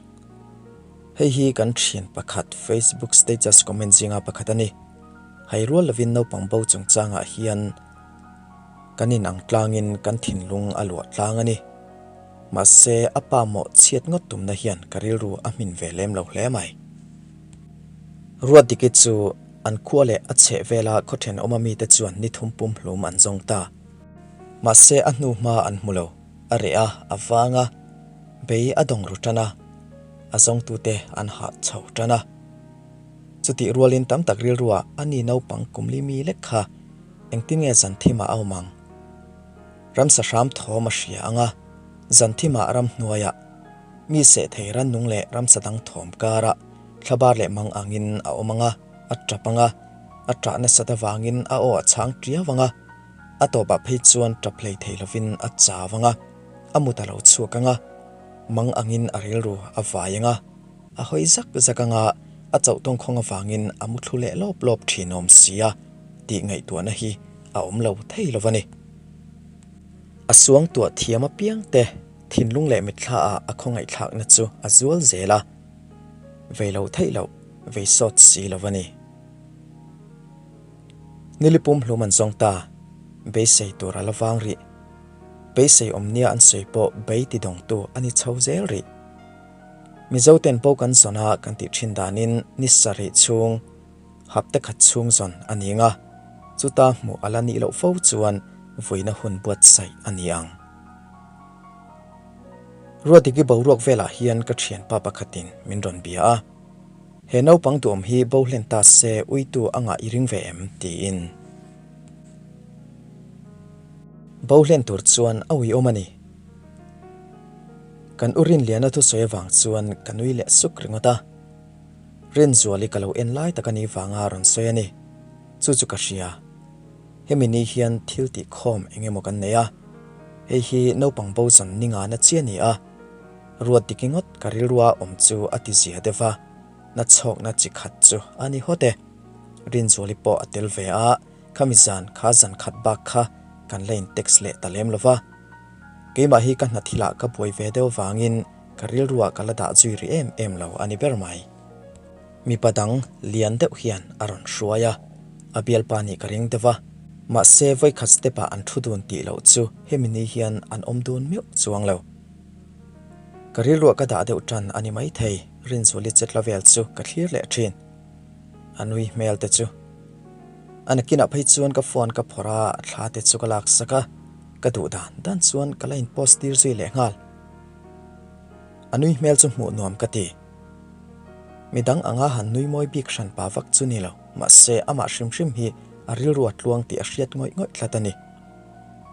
Hei hi kan thian pakhat Facebook status comment zinga pakhat a ni. Hai rual lovin naupang bo chungchangah hian kan inang tlangin kan thinlung a luah tlang a ni. Mahse, a pa mawh chhiat ngawt tumna hian ka rilru a hmin ve lem lo hle mai. Ruatdiki chu an khua leh a chheh vela khaw thenawma mite chuan ni thum pum hlum an zawng ta. Mahse, a hnu hma an hmu lo. A reh a, a vang a, bei a dawng ru tan a, a zawngtute an hah chho tan a. Chutih rualin tam tak rilruah a ni naupang kumli mi lek kha engtin nge zanthimah a awm ang? Ramsa hram thawm a hria ang a, zanthimah ramhnuaiah mi seh thei rannung leh ramsa dang thawm karah thlabar leh mang angin a awm ang a, a tap ang a, a tah nasat avangin a aw a chhang tiau ang a, a tawpah phei chuan tap hlei thei lovin a chau ang a. A mut a lo chhuak ang a, mang angin a rilru a vai ang a, a hawi zak zak ang a, a chauh tawngkhawng avangin a mu thlu leh lawp lawp thin awm si a tih ngaihtuahna hi a awm lo thei lo a ni. A suangtuah thiam apiang te thinlung leh mitthla ah a khawngaihthlakna chu a zual zel a, vei lo theih loh, vei sawt si lo a ni. Nili pumhlum an zawng ta, beisei tur a la vang rih. Beisei awm nia an sawi pawh bei ti dawngtu a ni chho zel rih. Mizo ten pawh kan zawn a kan tih thin danin ni sarih chhung, hapte khat chhung zawn a ni ang a, chuta hmuh a la nih loh fo chuan vuina hun buatsaih a ni ang. Ruatdiki boruak velah hian ka thianpa pakhatin min rawn bia a. He naupang duhawm hi bo hlen ta se uitu a ngah i ring ve em? tiin. Bo hlen tur chuan a uiawm a ni. Kan u Rinliana thusawi avang chuan ka nui leh suk ringawt a. Rinzuali ka lo en lai tak a nih vanga rawn sawi a ni. Chu chu ka hria. Hemi ni hian thil tih khawm eng emaw kan nei a. Hei hi naupang bo zawn ni ngana chi a ni a. Ruat dik ingawt ka rilrua awm chu a ti zia deuh va, na chhawkna chi khat chu a ni hawt e. Rinzuali pawh a tel ve a, khami zan kha zan khat bak kha kan la in text leh ta lem lo va. Keimah hi ka hna thilah ka buai ve deuh vangin ka rilrua ka la dah zui rih em em lo a ni ber mai. Mipa dang lian deuh hian a rawn hruai a, a bialpa nih ka ring deuh va, mahse vawikhat step ah an thu dun tih loh chu hemi ni hian an awm dun meuh chuang lo. Ka rilruah ka dah deuh tan a ni maithei, Rinzuali chetla vel chu ka thlir leh thin. A nui hmel te chu. A nakinah phei chuan ka phone ka phawrh a, a thla te chu ka lak sak a, ka duh dan dan chuan ka la in post tir zui leh nghal. A nui hmel chu hmuh nuam ka ti. Midang anga han nui mawi bik hran pa vak chu ni lo, mahse amah hrim hrim hi a rilru a tluang tih a hriat ngawih ngawih tlat a ni.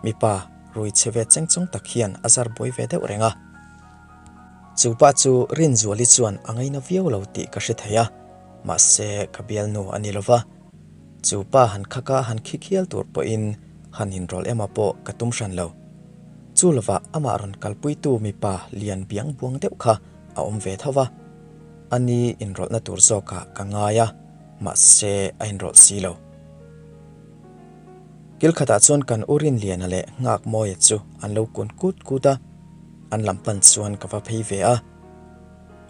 Mipa rui chhe ve cheng chawng tak hian a zar buai ve deuh reng a. Chu pa chu Rinzuali chuan a ngaina viau lo tih ka hre thei a, mahse ka bialnu a ni lo va. Chu pa han khak a han khi khial tur pawhin han inrawlh ema pawh ka tum hran lo. Chu lovah amah rawn kalpuitu mipa lian biang buang deuh kha a awm ve tho va. Ani inrawlhna tur zawkah ka ngai a, mahse a inrawlh si lo. Kil khatah chuan kan u Rinliana leh Nghakmawia chu an lo kun kut kut a, an lam pan chuan ka va phei ve a.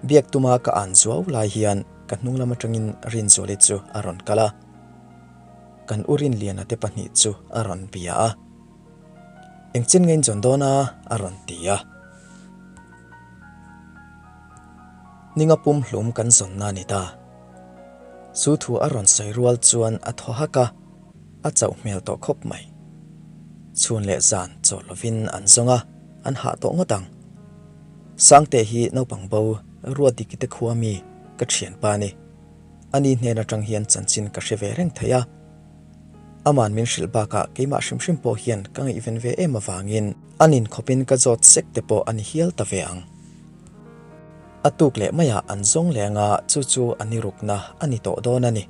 Biak tuma ka an zuau lai hian ka hnung lam atangin Rinzuali chu a rawn kal a, kan u Rinliana te pahnih chu a rawn bia a. Engchen nge in zawn dawn a? a rawn ti a. Ninga pum hlum kan zawnna a ni ta. Chu thu a rawn sawi rual chuan a thaw hak a, a chauh hmel tawh khawp mai. Chhun leh zan chawl lovin an zawng a, an hah tawh ngawt ang. Sangte hi naupang bo Ruatdiki te khua mi ka thianpa a ni. Ani hnen atang hian chanchin ka hre ve reng thei a. Aman min hrilh bakah keimah hrim hrim pawh hian ka ngaihven ve em avangin a nin khawpin ka zawt sek te pawh a ni hial ta ve ang. A tuk leh maiah an zawng leh anga chu chu a ni rukna a ni tawh dawn a ni.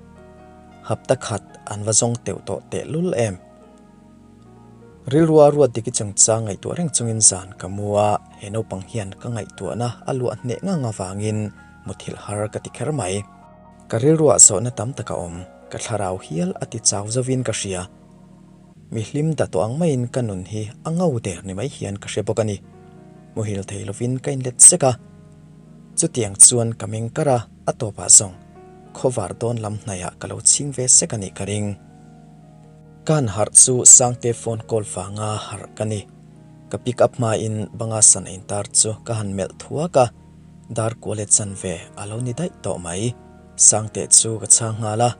Hapta khat an va zawng teuh tawh tehlul em? Rilrua ruat diki chungchang ngaihtuah reng chungin zan ka mu a, he naupang hian ka ngaihtuahna a luah hneh ngang avangin muthilh har ka ti kher mai. Ka rilruah zawhna tam tak a awm, ka thlarau hial a ti chau zovin ka hria. Mi hlim da tawh ang maiin ka nun hi a ngo der ni mai hian ka hre bawk a ni. Muhil thei lovin ka inlet sek a. Chutiang chuan ka meng kar a, a tawpah zawng khawvar dawn lam hnaihah ka lo chhing ve sek a nih ka ring. Ka han harh chu Sangte phone call vanga harh ka ni. Ka pick up hmain banga sana intar chu ka han melh thuak a, dar kual e chanve a lo ni daih tawh mai. Sangte chu ka chhang nghal a.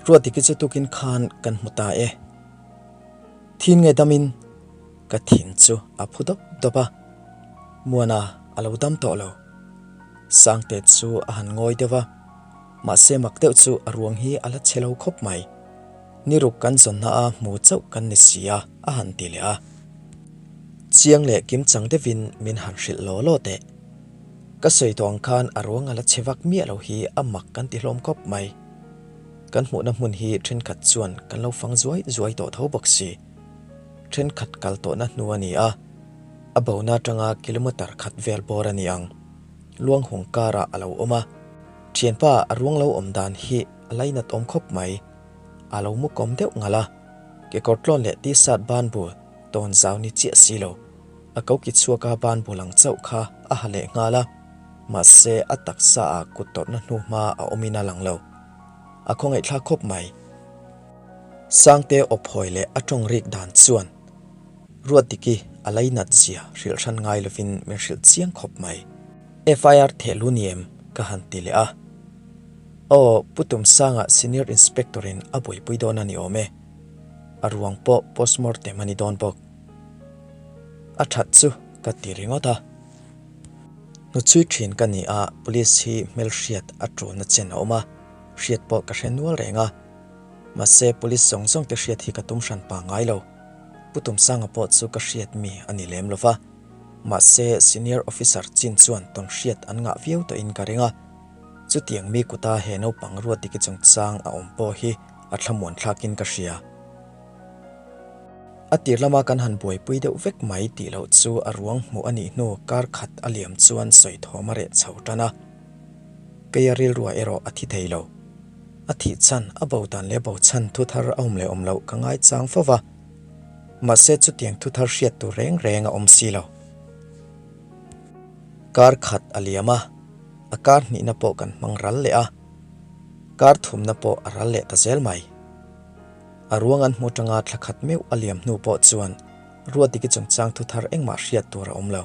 Ruatdiki chu tukin khan kan hmu ta e. Thin nge damin ka thin chu a phu dawp dawp a, Muana a lo dam tawh lo. Sangte chu a han ngawi deuh a, mahse mak deuh chu a ruang hi a la chhe lo khawp mai. Ni ruk kan zawnna a hmu chauh kan ni si a, a han ti leh a. Chiang leh kim chang deuhin min han hrilh law law teh. Ka sawi tawh ang khan a ruang a la chhe vak miah lo hi a mak kan ti hlawm khawp mai. Kan hmuhna hmun hi thenkhat chuan kan lo fang zuai zuai tawh tho bawk si. Thenkhat kal tawhna hnu a ni a. A bona atanga kilometer khat vel bawr a ni ang. Luanghung karah a lo awm a. Thianpa a ruang lo awm dan hi a lainat awm khawp mai. A lo mu kawm deuh ngalh a. Kekawr tlawn leh t-shirt ban bul tawn zau ni chiah si lo. A ko ki chhuak a ban bul ang chauh kha a ha leh nghal a. Mahse a taksa ah kut tawrhna hnu hma a awmin a lang lo. A khawngaihthlak khawp mai. Sangte awphawi leh a tawng rik dan chuan Ruatdiki a lainat zia hrilh hran ngai lovin min hrilh chiang khawp mai. FIR theh lu ni em? ka han ti leh a. Aw, Pu Tumsanga Senior Inspector in a buaipui dawn a ni awm e. A ruang pawh postmortem a ni dawn bawk. A that chu ka ti ringawt a. Hnuchhui thin ka ni a, Police hi hmelhriat a tulna chen a awm a, hriat pawh ka hre nual reng a. Mahse, Police zawng zawng te hriat hi ka tum hran pa ngai lo. Pu Tumsanga pawh chu ka hriat mi a ni lem lo va. Mahse, Senior Officer chin chuan tawn hriat an ngah viau tawhin ka ring a. Chutiang mi kuta he naupang Ruatdiki chungchang a awm pawh hi a thlamuan thlakin ka hria. A tir lama kan han buaipui deuh vek mai tih loh chu a ruang hmuh a nih hnu kar khat a liam chuan sawi thawm a reh chho tan a. Keia rilruah erawh a thi thei lo. A thih chhan, a bo dan leh bo chhan thu thar a awm leh awm loh ka ngaichang fo va. Mahse chutiang thu thar hriat tur reng reng a awm si lo. Kar khat a liam a, a kar hnihna pawh kan hmang ral leh a, kar thumna pawh a ral leh ta zel mai. A ruang an hmu tanga thla khat meuh a liam hnu pawh chuan Ruatdiki chungchang thu thar engmah hriat tur a awm lo.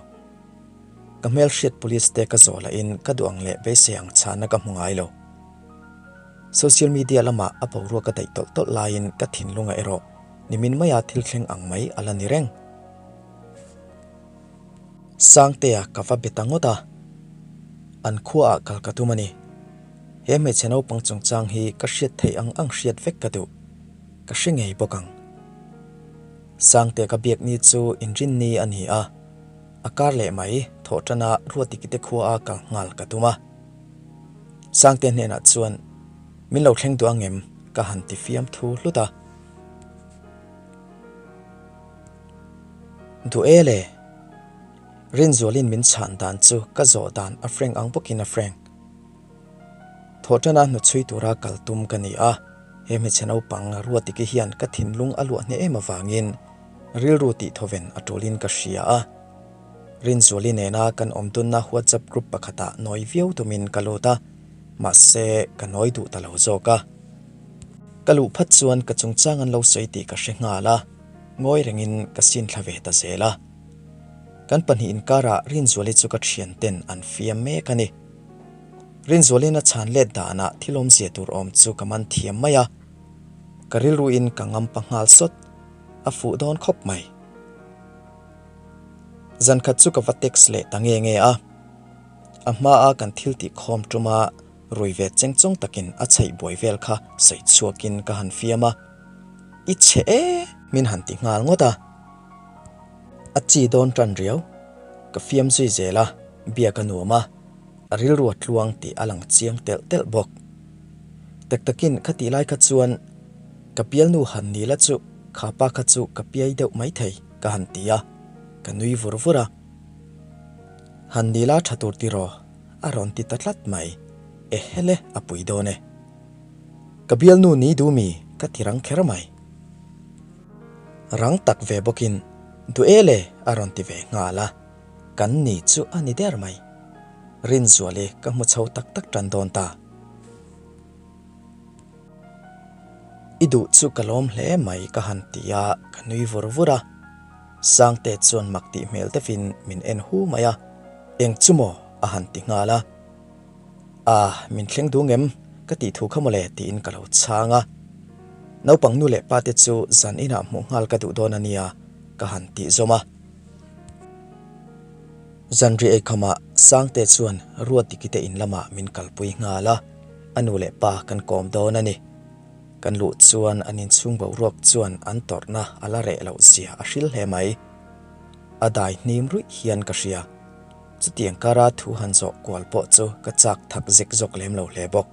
Ka hmelhriat police te ka zawh lahin ka duh ang leh beisei ang chhahna ka hmu ngai lo. Social media lamah a boruak a daih tawlh tawlh laiin ka thinlungah erawh nimin maia thil thleng ang mai a la ni reng. Sangtea ka va be ta ngawt a, an khuaah kal ka tum a ni. He hmeichhe naupang chungchang hi ka hriat theih ang ang hriat vek ka duh. Ka hre ngei bawk ang. Sangtea ka biak ni chu inrinni a ni a, a kar leh mai thawh tana Ruatikite khuaa kal nghal ka tum a. Sangtea hnenah chuan, Min lo thleng duh ang em? ka han ti fiam thu hlut a. Duh e le. Rinzualin min chhan dan chu ka zawh dan a frank ang bawkin a frank. Thawhtana hnuchhui tura kal tum ka ni a, he hmeichhe naupang Ruatiki hian ka thinlung a luah hneh em avangin rilru tihthawven a tulin ka hria a. Rinzuali nena kan awm dunna WhatsApp group pakhatah nawi viau tumin ka lut a, mahse ka nawi duh ta lo zawk a. Ka luh phat chuan ka chungchang an lo sawi tih ka hre nghal a, ngawi rengin ka sin thla ve ta zel a. Kan pahnih inkarah Rinzuali chu ka thianten an fiam mek a ni. Rinzualin a chhan let danah thil awmzia tur awm chu ka man thiam mai a, ka rilruin ka ngampa nghal sawt, a fuh dawn khawp mai. Zan khat chu ka va text leh ta nge nge a, a hmaa kan thil tih khawm tuma rui ve cheng chawng takin a chheih buai vel kha sawi chhuakin ka han fiam a, I chhe e! Min han ti nghal ngawt a, a chi dawn tan riau. Ka fiam zui zel a, biak a nuam a, a rilru a tluang tih a lang chiang telh telh bawk. Tak takin kha tih lai kha chuan ka bialnu han ni la chu kha pa kha chu ka piai deuh maithei ka han ti a, ka nui vur vur a. Han ni la tha tur tiraw? a rawn ti ta tlat mai. Ehele a pui dawn e. Ka bialnu ni duh mi ka ti rang kher mai. Rang tak ve bawkin duh e le a rawn ti ve nghal a, kan ni chu a ni der mai. Rinzuali ka hmu chho tak tak tan dawn ta. I duh chu ka lawm hle mai ka han ti a, ka nui vur vur a. Sangte chuan mak tih hmel deuhin min en hu mai a, Eng chu maw? a han ti nghal a. Ah, min thleng duh ngem? ka tih thu kha mawle tiin ka lo chhang a. Naupang nu leh pa te chu zan inah hmuh nghal ka duh dawn a nia ka han tih zawm a. Zanri eikhamah Sangte chuan Ruatdiki te in lamah min kalpui nghal a, a nu leh pa kan kawm dawn a ni. Kan luh chuan an inchhung boruak chuan an tawrhna a la reh loh zia a hril hle mai. A dai hnim ruih hian ka hria. Chutiang kara thu han zawh kual pawh chu ka chak thak zek zawk lem lo hle bawk.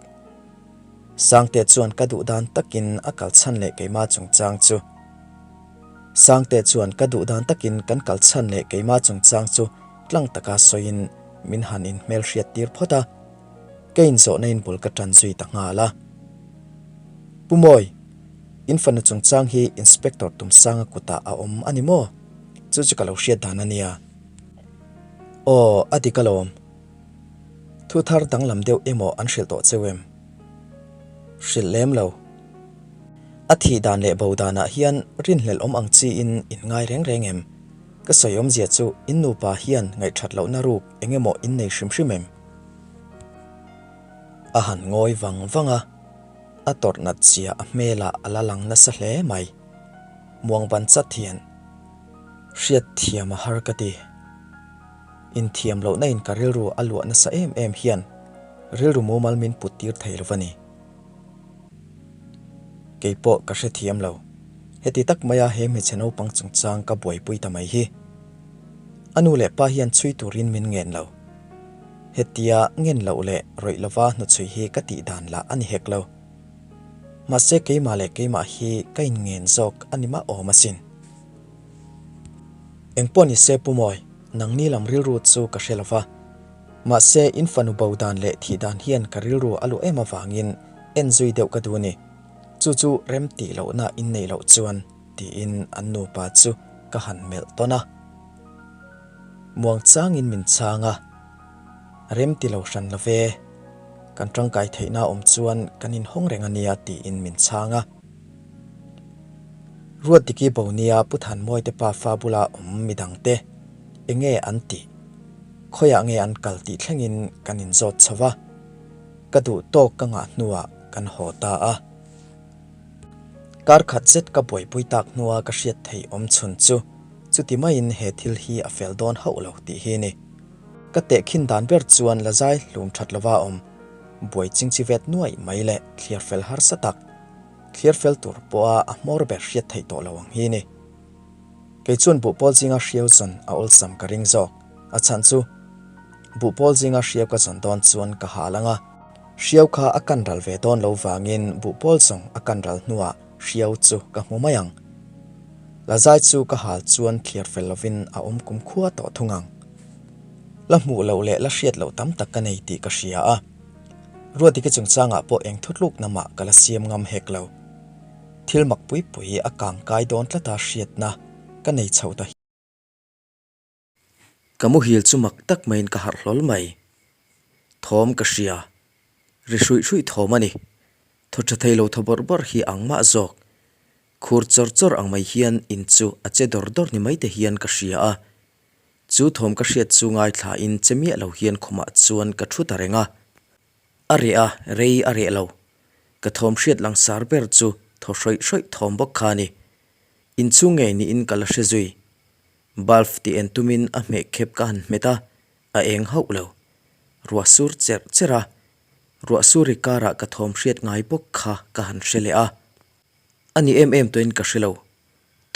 Sangte chuan ka duh dan takin a kalchhan leh keimah chungchang chu. Sangte chuan ka duh dan takin kan kal chhan leh keimah chungchang chu tlang taka sawiin min han inhmelhriat tir phawt a. Ka inzawhna in bul ka tan zui ta nghal a. Pu Mawi, in fanu chungchang hi Inspector Tumsanga kutah a awm a ni maw? Chu chu ka lo hriat dan a nia. Aw, a dik alawm. Thu thar danglam deuh emaw an hrilh tawh cheu em? Hrilh lem lo. A thih dan leh bo danah hian rinhlelh awm ang chiin in ngai reng reng em? Ka sawi awmzia chu in nupa hian ngaihthat lohna ruk eng emaw in nei hrim hrim em? A han ngawi vang vang a, a tawrh nat zia a hmelah a la lang nasa hle mai. Muang ban chat hian hriat thiam a har ka ti. Inthiam lohna in ka rilru a luah nasa em em hian rilru mumal min put tir thei lo va ni. Kei pawh ka hrethiam lo. Heti tak maia he hmeichhe naupang chungchang ka buaipui ta mai hi. A nu leh pa hian chhui turin min ngen lo. Hetia ngen loh leh rawih lova hnuchhui hi ka tih dan lah a ni hek lo. Mahse keimah leh keimah hi ka inngen zawk a ni mah awm asin. Engpawh ni se Pu Mawi, nangni lam rilru chu ka hre lova. Mahse in fanu bo dan leh thih dan hian ka rilru a luh em avangin en zui deuh ka duh a ni. Chu chu rem tih lohna in neih loh chuan tiin an nupa chu ka han melh tawn a. Muang changin min chhang a, Rem ti lo hran lo ve, kan tangkai theihna awm chuan kan inhawng reng a nia tiin min chhang a. Ruatdiki bo nia Pu Thanmawite pa fa bula awm midangte eng nge an tih, khawiah nge an kal tih thlengin kan inzawt chho va, ka duh tawk ka ngah hnuah kan haw ta a. Kar khat zet ka buaipui tak hnua ka hriat theih awm chhun chu chuti maiin he thil hi a fel dawn hauh lo tih hi a ni. Ka tehkhin dan ber chuan la zai hlum that lova awm, buai chingchi vet nuaih mai leh thliar fel harsa tak, thliar fel tur pawha a hmawr ber hriat theih tawh lo ang hi a ni. Kei chuan buhpawl zinga hriau zawn a awlsam ka ring zawk. A chhan chu buhpawl zinga hriau ka zawn dawn chuan ka hal ang a, hriau kha a kan ral ve dawn lo vangin buhpawl zawng a kan ral hnuah hriau chu ka hmu mai ang. Lazai chu ka hal chuan thliar fel lovin a awm kumkhua tawh thung ang. La hmuh loh leh la hriat loh tam tak ka nei tih ka hria a. Ruatdiki chungchangah pawh eng thutlukna mah ka la siam ngam hek lo. Thil mak pui pui a kang kai dawn tlata hriatna ka nei chho ta.
Ka muhil chu mak tak maiin ka harh hlawl mai. Thawm ka hria. Ri hruih hruih thawm a ni. Thaw tha thei lo thaw bawrh bawrh hi ang mah zawk. Khur chawr chawr ang mai hian in chu a che dawr dawr ni mai te hian ka hria a. Chu thawm ka hriat chu ngaithlain che miah lo hian khumah chuan ka thu ta reng a. A reh a, rei a reh lo. Ka thawm hriat langsar ber chu thaw hrawih hrawih thawm bawk kha a ni. Inchhung ngei niin ka la hre zui. Bulb tih en tumin a hmeh khep ka han hmet a, a eng hauh lo. Ruah sur cherh cherh a, ruah sur ri karah ka thawm hriat ngai bawk kha ka han hre leh a. A ni em em tawhin ka hre lo.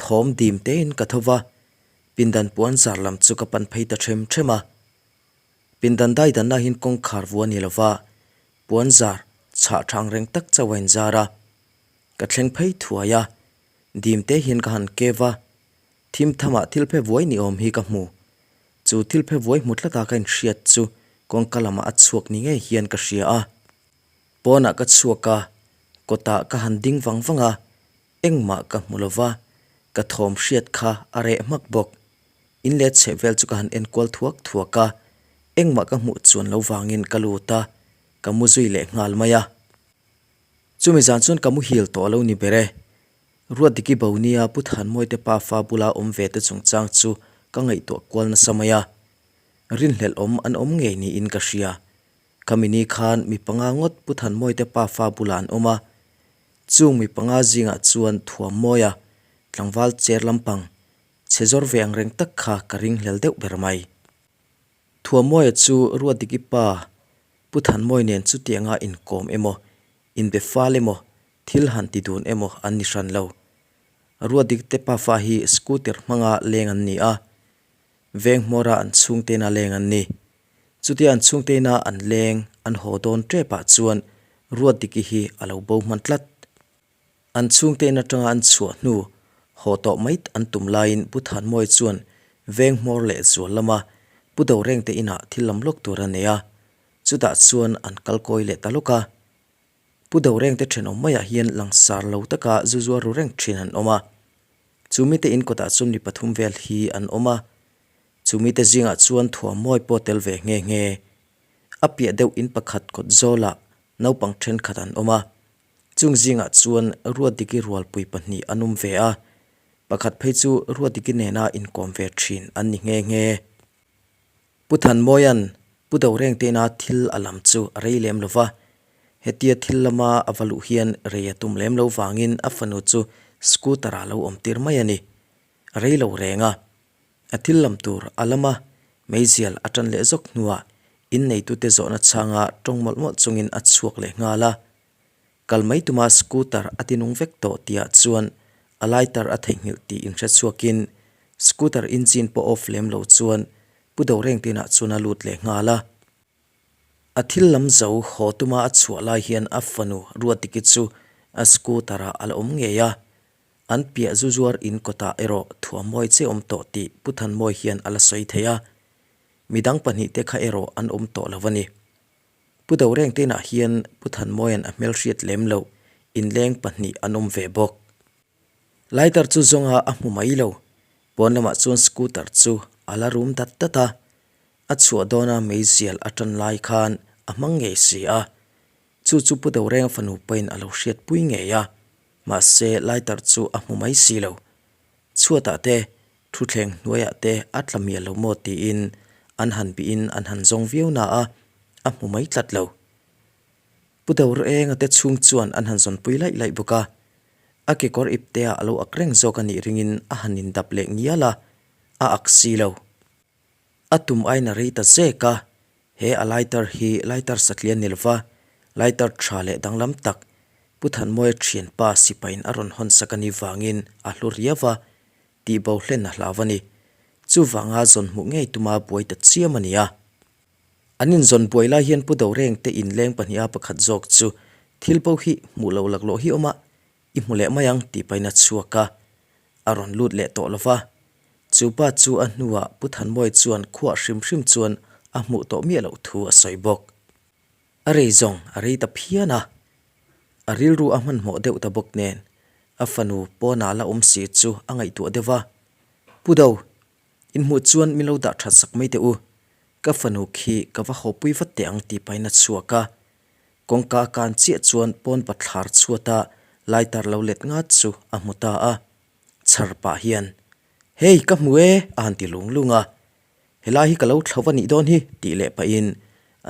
Thawm dim tein ka tho va, pindan puan zar lam chu ka pan phei ta ṭhem ṭhem a. Pindan daidanna hian kawngkhar vu a ni lo va, puan zar chhah ṭha ang reng tak chauh a inzar a. Ka thleng phei thuai a, dim te hian ka han kev a, Thim thamah thil phe vuai ni awm hi ka hmu. Chu thil phe vuai hmu tlata ka inhriat chu kawngka lamah a chhuak ni ngei hian ka hria a. Pawnah ka chhuak a, kawtah ka han ding vang vang a, engmah ka hmu lo va, ka thawm hriat kha a reh hmak bawk. In let chheh vel chu ka han enkual thuak thuak a, engmah ka hmuh chuan lo vangin ka lut a, ka mu zui leh nghal mai a. Chumi zan chuan ka muhil tawh lo ni ber e. Ruatdiki bo nia Pu Thanmawite pa fa bula awm ve te chungchang chu ka ngaihtuah kual nasa mai a. Rinhlelh awm an awm ngei niin ka hria. Khami ni khan mi panga ngawt Pu Thanmawite pa fa bula an awm a. Chung mi panga zingah chuan Thuammawia, tlangval cher lampang, chhe zawr ve ang reng tak kha ka ringhlel deuh ber mai. Thuammawia chu Ruatdiki pa Pu Thanmawi nen chutianga inkawm emaw, inbe fal emaw, Thil han ti dun emaw an ni hran lo. Ruatdik te pafa hi scooter hmanga leng an ni a, veng hmawra an chhungtena leng an ni. Chutia an chhungtena an leng an haw dawn tepah chuan Ruatdiki hi a lo bo hman tlat. An chhungten atanga an chhuah hnu. Haw tawh mai an tum laiin Pu Thanmawia chuan veng hmawr leh zual lama Pu Dorengte inah thil lam lawk tur a nei a, chutah chuan an kal kawi leh ta lawk a. Pu Dorengte thenawm maiah hian langsar lo taka zu zuar ru reng thin an awm a. Chu mite in kawtah chuan mi pathum vel hi an awm a, chu mite zingah chuan Thuammawi pawh tel ve nghe nghe. A piah deuh in pakhat kawt zawlah naupang thenkhat an awm a, Chung zingah chuan Ruatdiki rualpui pahnih an awm ve a, pakhat phei chu Ruatdiki nena inkawm ve thin an ni nghe nghe. Pu Thanmawia'n Pu Doreng tena thil a lam chu a rei lem lo va, hetia thil lama a va luh hian rei a tum lem lo vangin a fanu chu scooter ah lo awm tir mai a ni. A rei lo reng a, a thil lam tur a lam a, meizial a tan leh zawk hnuah inneitute zawhna chhanga tawng mawlh mawlh chungin a chhuak leh nghal a. Kal mai tuma scooter a ti nung vek tawh tihah chuan a lighter a theihnghilh tih inhre chhuakin scooter engine pawh off lem lo chuan Pu Dorengtinah chuan a lut leh nghal a. A thil lam zo haw tuma a chhuah lai hian a fanu Ruatdiki chu a scooter ah a la awm ngei a. An piah zu zuar in kawtah erawh thuammawi che awm tawh tih Pu Thanmawi hian a la sawi thei a. Midang pahnihte kha erawh an awm tawh lo a ni. Pu Doreng tenah hian Pu Thanmawia'n a hmelhriat lem loh inleng pahnih an awm ve bawk. Lighter chu zawnga a hmu mai lo. Pawn lamah chuan scooter chu a la rum dat dat a, a chhuah dawna meizial a tan lai khan a hmang ngei si a. Chu chu Pu Dorenga fanu pawhin a lo hriatpui ngei a, mahse lighter chu a hmu mai si lo. Chhuatah te Thuthleng hnuaiah te a tla mial lo maw tiin an han bihin an han zawng viau na a, a hmu mai tlat lo. Pu Doruenga te chhung chuan an han zawnpui laih laih bawk a, a kekawr iptea a lo ak reng zawk a nih ringin a han indap leh ngial a, a ak si lo. A tum aiin a rei ta zek a, he a lighter hi lighter satlian ni lova, lighter tha leh danglam tak Pu Thanmawia thianpa sipaiin a rawn hawn sak a nih vangin a hlu riau a, tih bo hlen a hlau a ni. Chuvanga zawn hmuh ngei tuma buai ta chiam a ni a. An inzawn buai lai hian Pu Doreng te inleng pahniha pakhat zawk chu thil bo hi hmuh lo laklawh hi awm a, i hmu leh mai ang tih pahin a chhuak a. A rawn lut leh tawh lo va. Chu pa chu a hnuah Pu Thanmawia chuan khuah hrim hrim chuan a hmuh tawh miah loh thu a sawi bawk. A rei zawng a rei ta phian a, a rilru a hmanhmawh deuh ta bawk nen a fanu pawnah la awm si chu a ngaihtuah deuh va, Pu Do, inhmuh chuan min lo dah that sak mai teh u, ka fanu khi ka va hawpui vat teh ang tih pahin a chhuak a. Kawngka a kan chiah chuan pawn bathlar chhuata lighter lo let ngat chu a hmu ta a, chhar pah hian, Hei ka hmu e a han ti lung lung a. Helai hi ka lo thlo a nih dawn hi tih leh pahin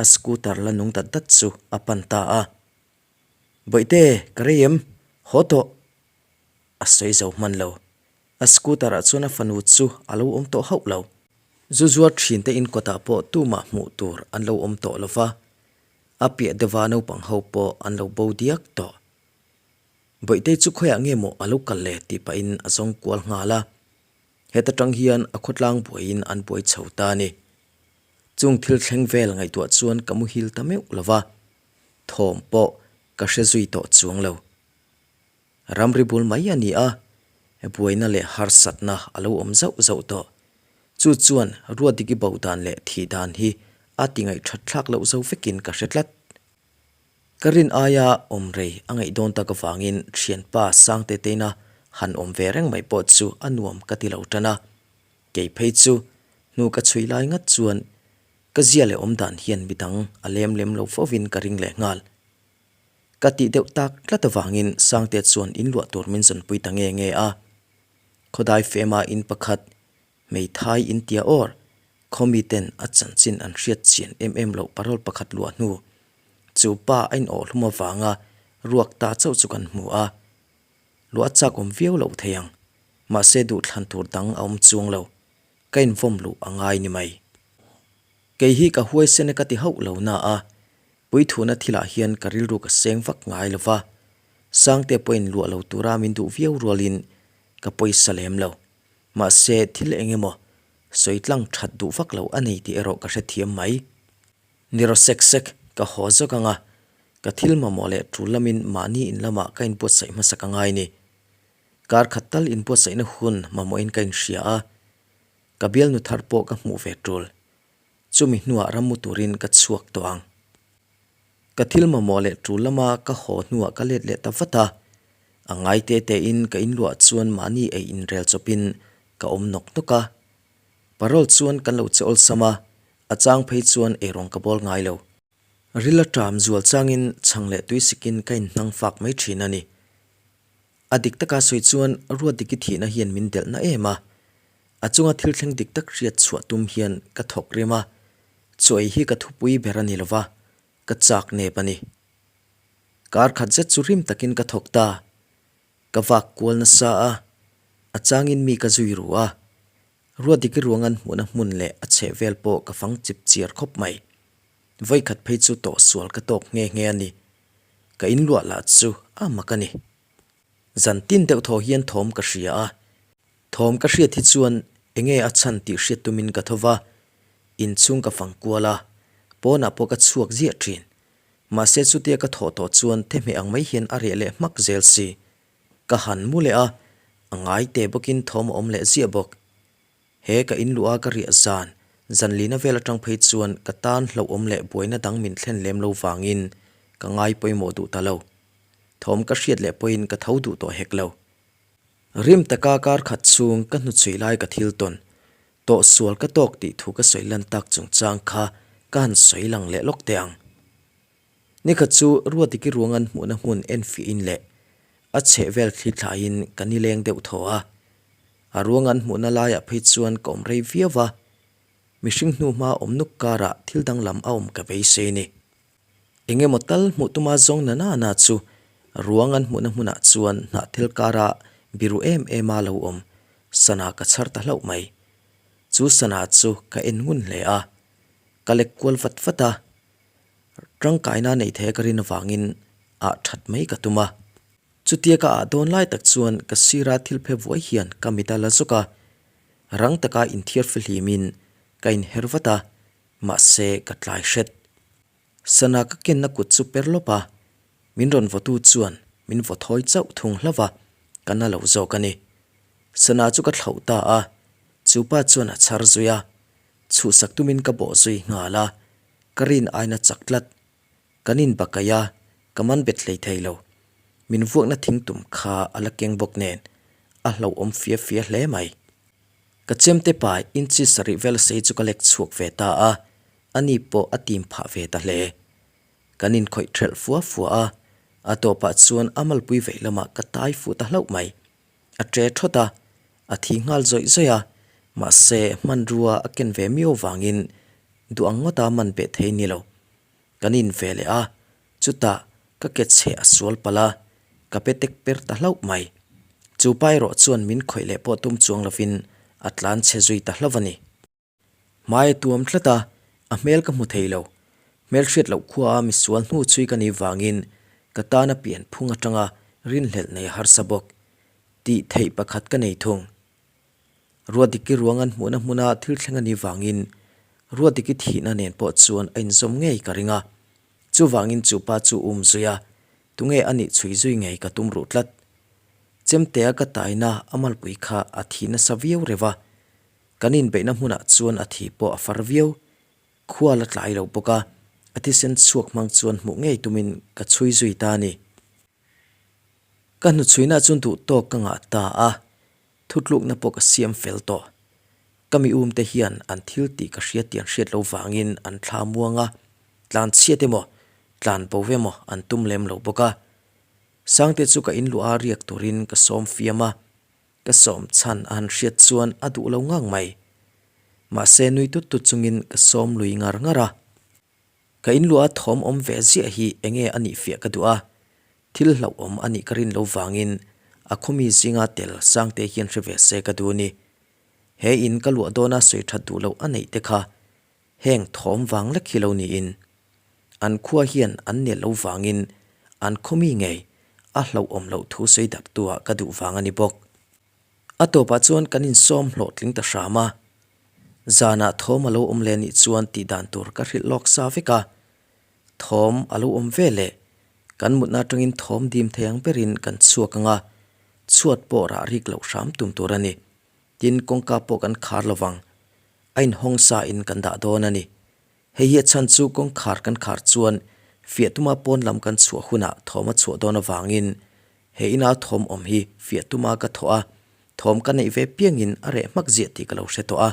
a scooter la nung dat dat chu a pan ta a. Bawihte, ka rei em? Haw tawh! A sawi zo hman lo. A scooter ah chuan a fanu chu a lo awm tawh hauh lo. Zu zuar thin te in kawtah pawh tumah hmuh tur an lo awm tawh lo va, a piah deuha naupang ho pawh an lo bo diak tawh. Bawihtei chu khawiah nge maw a lo kal le tih pahin a zawng kual nghal a. Heta tang hian a khawtlang buaiin an buai chho ta a ni. Chung thil thleng vel ngaihtuah chuan ka muhil ta meuh lo va, thawm pawh ka hre zui tawh chuang lo. Ramri bul mai a ni a, buaina leh harsatna a lo awm zauh zauh tawh. Chu chuan Ruatdiki bo dan leh thih dan hi a ti ngaihthat thlak loh zo vekin ka hre tlat. Ka rin aia awm rei a ngaih dawn tak avangin thianpa Sangte teina han awm ve reng mai pawh chu a nuam ka ti lo tan a. Kei phei chu hnu ka chhui lai ngat chuan ka zia leh awm dan hian midang a lem lem lo fovin ka ring leh nghal. Ka tih deuh tak tlat avangin Sangte chuan in luah tur min zawnpui ta nge nge a. Khawdai fema in pakhat Hmeithai in tia awr, khaw miten a chanchin an hriat chian em em loh parol pakhat luah hnu, chu pa a inawh hlum avanga ruak ta chauh chu kan hmu a. Luah a chak awm viau loh thei ang, mahse duhthlan tur dang a awm chuang lo, ka invawm luh a ngai ni mai. Kei hi ka huaisen e ka ti hauh lo na a, puithuna thilah hian ka rilru ka seng vak ngai lo va, Sangte pawhin luah lo tura min duh viau rualin ka pawisa lem lo. Mahse, thil eng emaw sawi tlang that duh vak lo a nei tih erawh ka hrethiam mai. Ni rawh sek sek, ka haw zawk ang a, ka thil mamawh leh tul lamin mahni in lamah ka inbuatsaih hmasa ka ngai ni. Kar khat tal inbuatsaihna hun mamawhin ka inhria a, ka bialnu thar pawh ka hmuh ve tul. Chumi hnuah rammu turin ka chhuak tawh ang. Ka thil mamawh leh tul lama ka haw hnuah ka let leh ta vat a, a ngai te tein ka inluah chuan mahni ei inrel chawpin ka awm nawk nawk a. Parole chuan kan lo che awlsam a, a chang phei chuan eirawng ka bawl ngai lo. Ril a ṭam zual changin chhang leh tui sikin ka inhnang fak mai ṭhin a ni. A dik taka sawi chuan Ruatdiki thihna hian min delhna em a, a chunga thil thleng dik tak hriat chhuah tum hian ka thawk rim a, chawi hi ka thupui ber a ni lova, ka chak nep a ni. Kar khat zet chu rim takin ka thawk ta, ka vak kual nasa a, a changin mi ka zui ru a, Ruatdiki ruang an hmuhna hmun leh a chhehvel pawh ka fang chip chiar khawp mai. Vawikhat phei chu tawhsual ka tawk nghe nghe a ni. Ka inluah lah chu a mak a ni. Zan tin deuh thaw hian thawm ka hria a. Thawm ka hriat hi chuan enge a chhan tih hriat tumin ka tho va, inchhung ka fang kual a, pawnah pawh ka chhuak ziah thin. Mahse chutia ka thawh tawh chuan thehmeh ang mai hian a reh leh hmak zel si. Ka han mu leh a, a ngai te bawkin thawm a awm leh ziah bawk. He ka inluh a ka riah zan, zan lina vel atang phei chuan ka tan hlauhawm leh buaina dang min thlen lem lo vangin ka ngai pawimawh duh ta lo. Thawm ka hriat leh pawhin ka tho duh tawh hek lo. Rim taka kar khat chhung ka hnuchhui lai ka thil tawn, tawh sual ka tawk tih thu ka sawi lan tak chungchang kha ka han sawi lang leh lawk teh ang. Nikhat chu Ruatiki ruang an hmuhna hmun enfiahin leh a chheh vel thli thlaiin ka nileng deuh thaw a. A ruang an hmuhna laiah phei chuan ka awm rei viau va, mihring hnu hma awm nuk karah thil danglam a awm ka beisei ni. Eng emaw tal hmuh tuma zawng na na na chu ruang an hmuhna hmunah chuan hnahthel kara biru em em a lo awm sana ka chhar ta hlauh mai. Chu sana chu ka en ngun hle a, ka lek kual vat vat a, tangkaina nei thei a ka rin avangin ah that mai ka tum a. Chutia ka ah dawn lai tak chuan ka sira thil phe vuai hian ka mit a la zawk a, rang taka inthiar fihlimin ka inher vat a, mahse ka tlai hret. Sana ka kenna kut chu per lawp a, min rawn vawtu chuan min vaw thawi chauh thung hlauh a, ka na lo zawk a ni. Sana chu ka thlauh ta a, chu pa chuan a chhar zui a, chhuhsak tumin ka bawh zui nghal a, ka rin aina chak tlat. Kan inbakaih a, ka man bet hlei thei lo. Min vuakna thing tum kha a la keng bawk nen, a hlauhawm fia fia hle mai. Ka chemte pai inchi sarih vel sei chu ka lek chhuak ve ta a, ani pawh a tim phah ve ta hle. Kan inkhawih thelh fua fua a, a tawpah chuan a malpui vei lamah ka tai fuh ta hlauh mai. A ṭe ṭhawt a, a thi nghal zawih zawih a, mahse hmanrua a ken ve miau vangin duh ang ngawta man beh thei ni lo. Kan in ve leh a, chutah ka ke chhe a sual palh a, ka pe tek per ta hlauh mai. Chu pa erawh chuan min khawih leh pawh tum chuang lovin a tlan chhe zui ta hlauh a ni. Hmai a tuam tlat a, a hmel ka hmu thei lo. Hmel hriat loh khua a misual hnu chhui ka nih vangin ka tana pian phung atanga rinhlelh nei a harsa bawk. Tih theih pakhat ka nei thung. Ruatdiki ruang an hmuhna hmuna thil thleng a nih vangin Ruatdiki thihna nen pawh chuan a inzawm ngei ka ring a. Chuvangin chu pa chu um zui a, tunge a nih chhui zui ngei ka tum ruh tlat. Chemtea ka taina a malpui kha a thi nasa viau reuh a, kan inbeihna hmunah chuan a thi pawh a far viau. Khua la tlai lo bawk a, a thisen chhuak hmang chuan hmuh ngei tumin ka chhui zui ta a ni. Ka hnuchhuina chuan duh tawk ka ngah ta a, Thutlukna pawh ka siam fel tawh. Ka mi umte hian an thil tih ka hria tih an hriat lo vangin an thla muang a, tlan chhiat emaw, tlan bo emaw an tum lem lo bawk a. Sangte chu ka inluah a riak turin ka sawm fiam a, ka sawm chhan a han hriat chuan a duh lo ngang mai. Mahse nui tut tut chungin ka sawm lui ngar ngar a. Ka inluah a thawm awm ve ziah hi enge a nih fiah ka duh a, thil hlauhawm a nih ka rin lo vangin a khawmi zinga tel Sangte hian hre ve se ka duh a ni. He in ka luah dawna sawi that duh loh a neih te kha heng thawm vang lek hi lo niin an khua hian an nel lo vangin an khawmi ngei a hlauhawm loh thu sawi darh tu ah ka duh vang a ni bawk. A tawpah chuan kan insawm hlawhtling ta hram a, zanah thawm a lo awm leh nih chuan tih dan tur ka hrilh lawk sa vek a, thawm a lo awm ve leh kan mutna atangin thawm dim thei ang berin kan chhuak ang a, Chhuat pawh rah rik loh hram tum tur a ni. Tin, kawngka pawh kan khar lo vang. A inhawng sa in kan dah dawn a ni. Hei hi a chhan chu kawngkhar kan khar chuan fiah tuma pawn lam kan chhuah hunah thawm a chhuah dawn avangin he ina thawm awm hi fiah tuma ka thawh a, thawm ka neih ve piangin a reh hmak ziah tih ka lo hre tawh a.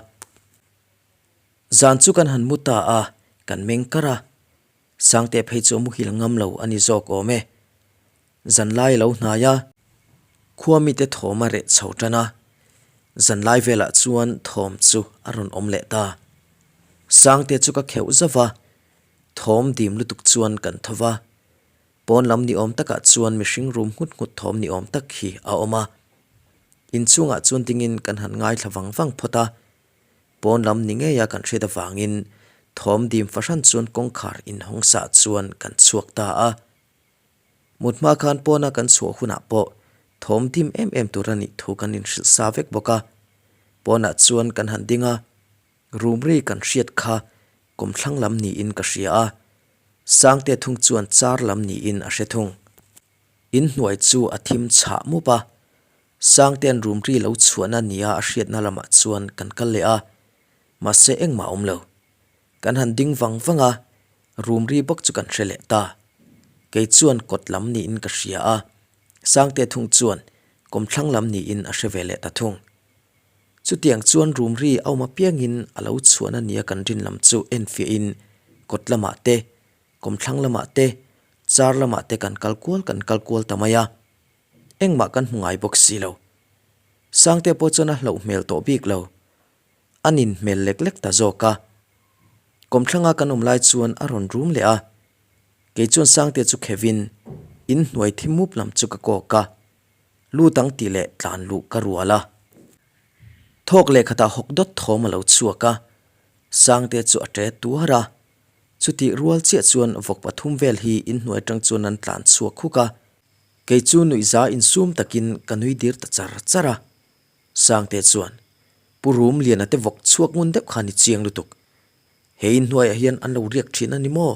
Zan chu kan han mu ta a, kan meng kar a. Sangte phei chu a muhil ngam lo a ni zawk awm e. Zanlai a lo hnai a, khua mite thawm a reh chho tan a, zanlai velah chuan thawm chu a rawn awm leh ta. Sangte chu ka kheuh zauh va, thawm dim lutuk chuan kan tho va. Pawn lam ni awm takah chuan mihring rum nghut nghut thawm ni awm tak hi a awm a. Inchhungah chuan dingin kan han ngaithla vang vang phawt a, Pawn lam ni ngeia kan hriat avangin thawm dim fahran chuan kawngkhar inhawng sah chuan kan chhuak ta a. Mut hma khan pawna kan chhuah hunah pawh thawm dim em em tur a nih thu kan inhrilh sa vek bawk a. Pawnah chuan kan han ding a, room ri kan hriat kha kawmthlang lam niin ka hria a, Sangte thung chuan char lam niin a hre thung. Inhnuai chu a thim chhah mup a, Sangte'n room ri lo chhuahna nia a hriatna lamah chuan kan kal leh a, mahse engmah a awm lo. Kan han ding vang vang a, room ri bawk chu kan hre leh ta. Kei chuan kawt lam niin ka hria a, Sangte thung chuan kawmthlang lam niin a hre ve leh ta thung. Chutiang chuan room ri a awm apiangin a lo chhuahna nia kan rin lam chu enfiahin kawt lamah te, kawmthlang lamah te, char lamah te kan kal kual kan kal kual ta mai a. Engmah kan hmu ngai bawk si lo. Sangte pawh chuan a hlauh hmel tawh bik lo. A nin hmel lek lek ta zawk a. Kawmthlanga kan awm lai chuan a rawn rum leh a. Kei chuan Sangte chu khevin in hnuai thi mup lam chu ka kawk a. Lut ang tih leh tlan luh ka rual a. Thawk leh khatah hawk dawt thawm a lo chhuak a. Sangte chu a ṭe tuar a. Chutih rual chiah chuan vawk pathum vel hi in hnuai aṭang chuan an tlan chhuak khuk a. Kei chu nuihza insum takin ka nui dir ta char char a. Sangte chuan, Pu Rum Liana te vawk chhuak ngun deuh kha ni chiang lutuk. He inhnuaiah hian an lo riak thin a ni maw?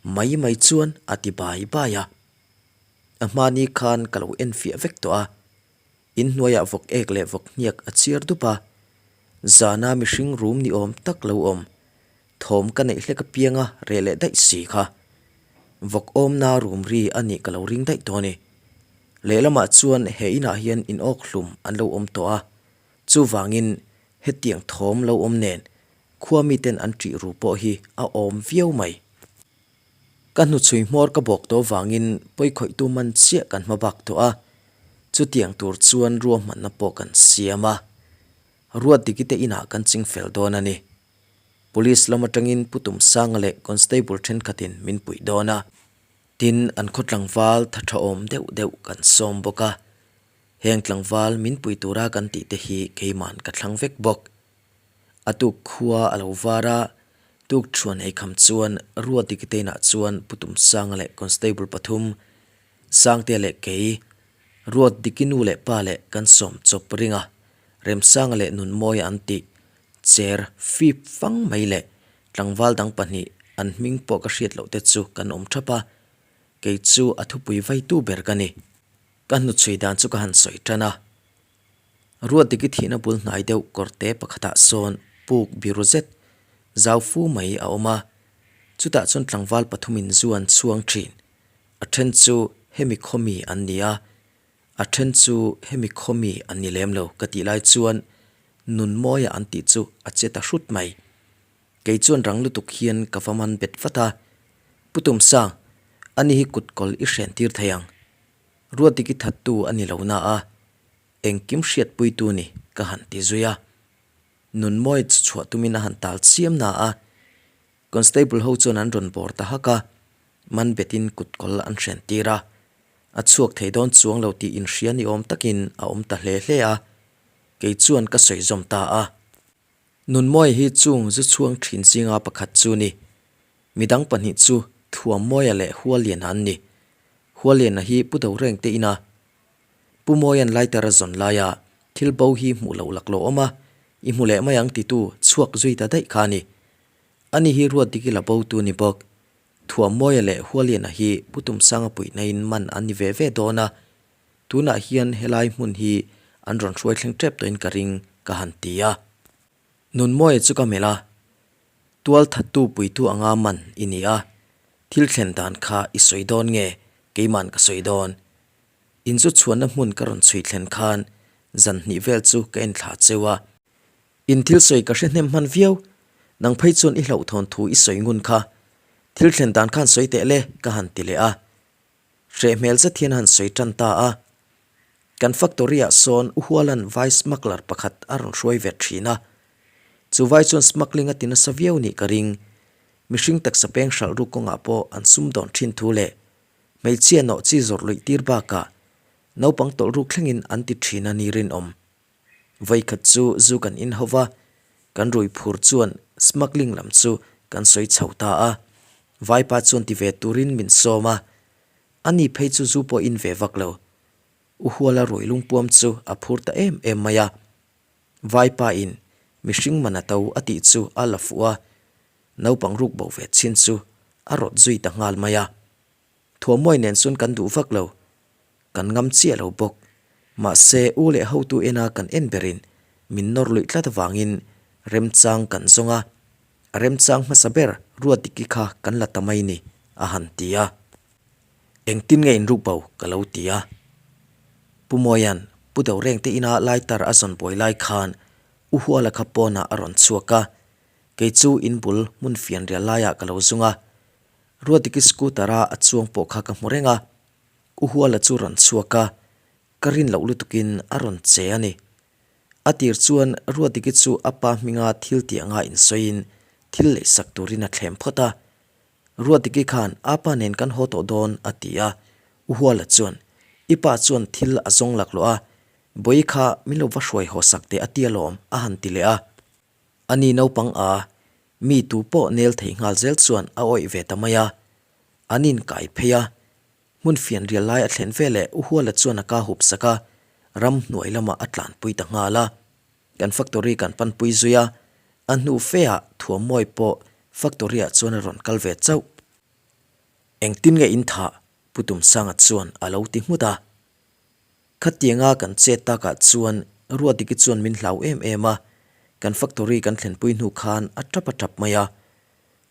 Mai mai chuan a ti bai bai a. A hmani khan ka lo enfiah vek tawh a. Inhnuaiah vawk ek leh vawk hniak a chiar dup a. Zana mihring rum ni awm tak lo awm. Thawm ka neih hlek apianga reh leh daih si kha. Vawk awmna rum ri a nih ka lo ring daih tawh a ni. Lehlamah chuan he inah hian inawk hlum an lo awm tawh a, chuvangin hetiang thawm lo awm nen khua miten an ṭih ru pawh hi a awm viau mai. Ka hnuchhui hmawr ka bawk tawh vangin pawikhawihtu man chiah kan hma bak tawh a, chutiang tur chuan ruahmanna pawh kan siam a, Ruatdiki te inah kan ching fel dawn a ni. Police lam atangin Pu Tumsanga leh Constable thenkhatin min puih dawn a, tin an khaw tlangval tha tha awm deuh deuh kan sawm bawk a, heng tlangval min pui tura kan tih te hi keiman ka thlang vek bawk. A tuk khua a lo var a, tuk thuan ei kham chuan Ruatdiki te inah chuan Pu Tumsanga leh Constable pathum, Sangtea leh kei, Ruatdiki nu leh pa leh kan sawm chawp ring a, Remsanga leh Nunmawia an tih Cher fip fang mai leh tlangval dang pahnih an hming pawh ka hriat loh te chu kan awm thap a, kei chu a thupui vaitu ber ka ni. Ka hnuchhui dan chu ka han sawi tan a. Ruatdiki thihna bul hnai deuh kawrte pakhatah sawn puk biru zet zau fu mai a awm a, chutah chuan tlangval pathumin zu an chhuang thin. A then chu hemi khawmi an ni a, A then chu hemi khaw mi an ni lem lo ka tih lai chuan Nunmawia an tih chu a che ta hrut mai. Kei chuan rang lutuk hian ka va man bet vat a, Pu Tumsang, ani hi kut kawl i hren tir thei ang. Ruatdiki thattu a ni lo na a, engkim hriatpuitu ni ka han ti zui a. Nunmawia chu chhuah tumin a han tal chiam na a, Constable ho chuan an rawn bawr ta hak a, man betin kut kawl an hren tir a. A chhuak thei dawn chuang lo tih inhria ni awm takin a awm ta hle hle a, kei chuan ka sawi zawm ta a. Nunmawia hi chung zu chhuang thin zinga pakhat chu ni. Midang pahnih chu Thuammawia leh Hualiana an ni. Hualiana hi Pu Dorengte ina Pu Mawia'n lighter a zawn laia thil bo hi hmuh loh laklawh awm a, i hmu leh mai ang titu chhuak zui ta daih kha a ni. Ani hi Ruatdiki la bo tu ni bawk. Thuammawia leh Hualiana hi Pu Tumsanga puihnain man an ni ve ve dawn a. Tunah hian helai hmun hi an rawn hruai thleng tep tawhin ka ring ka han ti a. Nunmawia chu ka melh a, Tual thattu puitu anga man i ni a, thil thlen dan kha i sawi dawn nge keiman ka sawi dawn? In chu chhuanna hmun ka rawn chhui thlen khan zan hnih vel chu ka en thla cheu a. In thil sawi ka hre hnem hman viau, nang phei chuan i hlauhthawn thu i sawi ngun kha. Thil thlen dan khan sawi teh le ka han ti leh a. Hreh hmel zet hian a han sawi tan ta a. Kan factory ah sawn U Hualan vai smuggler pakhat a rawn hruai ve thin a. Chu vai chuan smuggling a ti nasa viau nih ka ring. Mihring taksa peng hralh ruk kawngah pawh an sumdawn thin thu leh hmeichhia nawh chi zawrh luih tir bakah naupang tawlh ruk thlengin an ti thin a ni rinawm. Vawikhat chu zu kan in ho va, kan rui phur chuan smuggling lam chu kan sawi chho ta a. Vaipa chuan ti ve turin min sawm a, ani phei chu zu pawh in ve vak lo. U Huala rui lungpuam chu a phur ta em em mai a. Vaipa in mihring man a to a tih chu a la fuh a, naupang ruk bo ve chin chu a rawt zui ta nghal mai a. Thuammuai nen chuan kan duh vak lo, kan ngam chiah lo bawk. Mahse, u leh hotu ena kan en berin min nawr luih tlat avangin remchang kan zawng a, a remchang hmasa ber Ruatdiki kha kan la ta mai ni, a han ti a. Engtin nge inruk bo? ka lo ti a. Pu Mawia'n Pu Dorengte ina lighter a zawn buai lai khan U Huala kha pawnah a rawn chhuak a, kei chu in bul hmun fianrial laiah ka lo zung a, Ruatdiki scooter a a chuang pawh kha ka hmu reng a, U Huala chu rawn chhuak a, ka rin loh lutukin a rawn che a ni. A tir chuan Ruatdiki chu a pa hminga thil tih anga insawiin thil leisak turin a thlem phawt a. Ruatdiki khan a pa nen kan haw tawh dawn a ti a, U Huala chuan i pa chuan thil a zawng laklawh a, Bawi kha min lo va hruai haw sak teh a ti alawm a han ti leh a. A ni naupang a, mi tu pawh nel thei nghal zel chuan a awih ve ta mai a. An inkai phei a, hmun fian rial lai a thlen veleh U Huala chuan a ka hup sak a, ram hnuai lamah a tlanpui ta nghal a. Kan factory kan panpui zui a, a hnu fe ah Thuammawi pawh factory ah chuan a rawn kal ve chauh. Engtin nge in thah? Pu Tumsanga chuan a lo ti nghut a. Khatianga kan chet takah chuan Ruatdiki chuan min hlau em em a, kan factory kan thlenpui hnu khan a tap a tap mai a.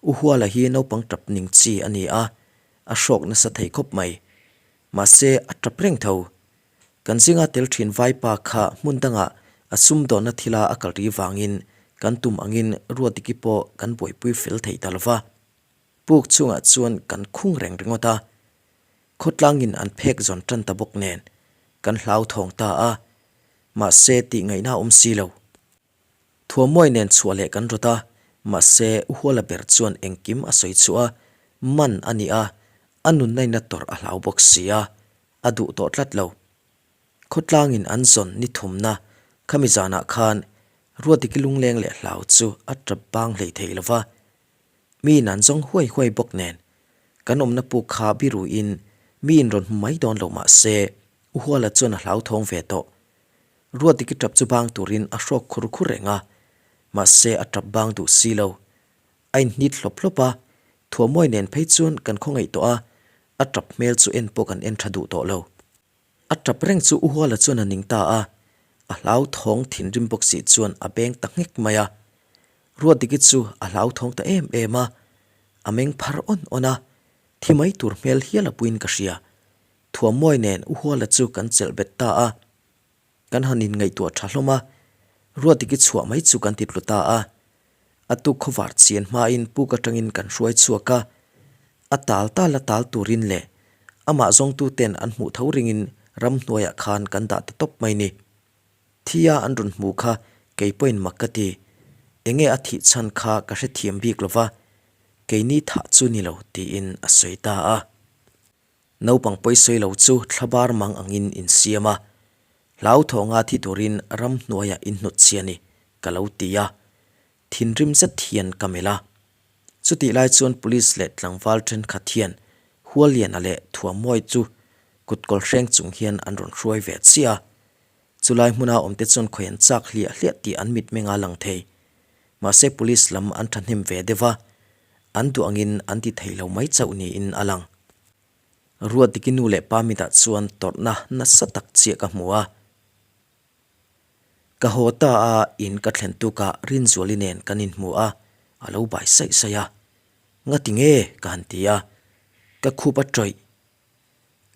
U Huala hi naupang tap ning chi a ni a, a hrawk nasa thei khawp mai. Mahse a tap reng tho. Kan zinga tel thin vaipa kha hmun dangah a sumdawnna thila a kal ri vangin kan tum angin Ruatdiki pawh kan buaipui fel thei ta lova. Puk chungah chuan kan khung reng ringawt a. Khawtlangin an phek zawn tan ta bawk nen kan hlauthawng ta a, mahse tih ngaihna a awm si lo. Thuammawi nen chhuah leh kan rawt a, mahse U Huala ber chuan engkim a sawi chhuah a, man a ni a, a nunna in a tawrh a hlau bawk si a, a duh tawh tlat lo. Khawtlangin an zawn ni thumna khami zanah khan Ruatdiki lungleng leh hlau chu a tap bang hlei thei lo va, Miin an zawng huai huai bawk nen, kan awmna puk kha biruin miin rawn hmu mai dawn lo mah se, U Huala chuan a hlauthawng ve tawh. Ruatdiki tap chu bang turin a hrawk khur khur reng a, mahse a tap bang duh si lo. A inhnit hlawp hlawp a, Thuamawi nen phei chuan kan khawngaih tawh a, a tap hmel chu en pawh kan en tha duh tawh lo. A tap reng chu U Huala chuan a ning ta a, a hlauthawng thinrim bawk si chuan a beng ta nghek mai a. Ruatdiki chu a hlauthawng ta em em a, a meng phar awn awn a, thi mai tur hmel hial a puiin ka hria. Thuammawi nen U Huala chu kan chelh bet ta a, kan han inngaihtuah tha hlawm a, Ruatdiki chhuah mai chu kan ti tlu ta a. A tuk khawvar chian hmain puk atangin kan hruai chhuak a, a tal tal a tal turin leh amah zawngtuten an hmuh tho ringin ramhnuaiah khan kan dah ta tawp mai ni. Thia an rawn hmu kha kei pawhin mak ka ti, enge a thih chhan kha ka hrethiam bik lova, keini thah chu ni lo tiin a sawi ta a. Naupang pawisawi lo chu thlabar mang angin insiam a, hlauthawng a thi turin ramhnuaiah inhnawtchhi a ni, ka lo ti a. Thinrim zet hian ka melh a. Chutih lai chuan police leh tlangval thenkhat hian Hualliana leh Thuammawi chu kutkawl hreng chung hian an rawn hruai ve chiah a. Chulai hmuna awmte chuan khawi an chak hliah hliah tih an mitmeng a lang thei. Mahse police lam an thahnem ve deuh a, an duh angin an ti thei lo mai chauh niin a lang. Ruatdiki nu leh pa mitah chuan tawrhna nasa tak chiah ka hmu a. Ka haw ta a, in ka thlen tukah Rinzuali nen kan inhmu a, a lo bai saih saih a. Ngati nge? ka han ti a, ka khup a tawih.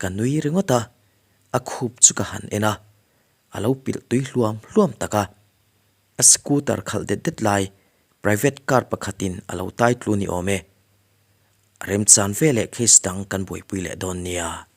Ka nui ringawt a, a khup chu ka han en a, a lo pilh tui hluam hluam tak a. A scooter khalh det det lai private car pakhatin a lo tai tlu ni awm e. A remchan veleh case dang kan buaipui leh dawn nia.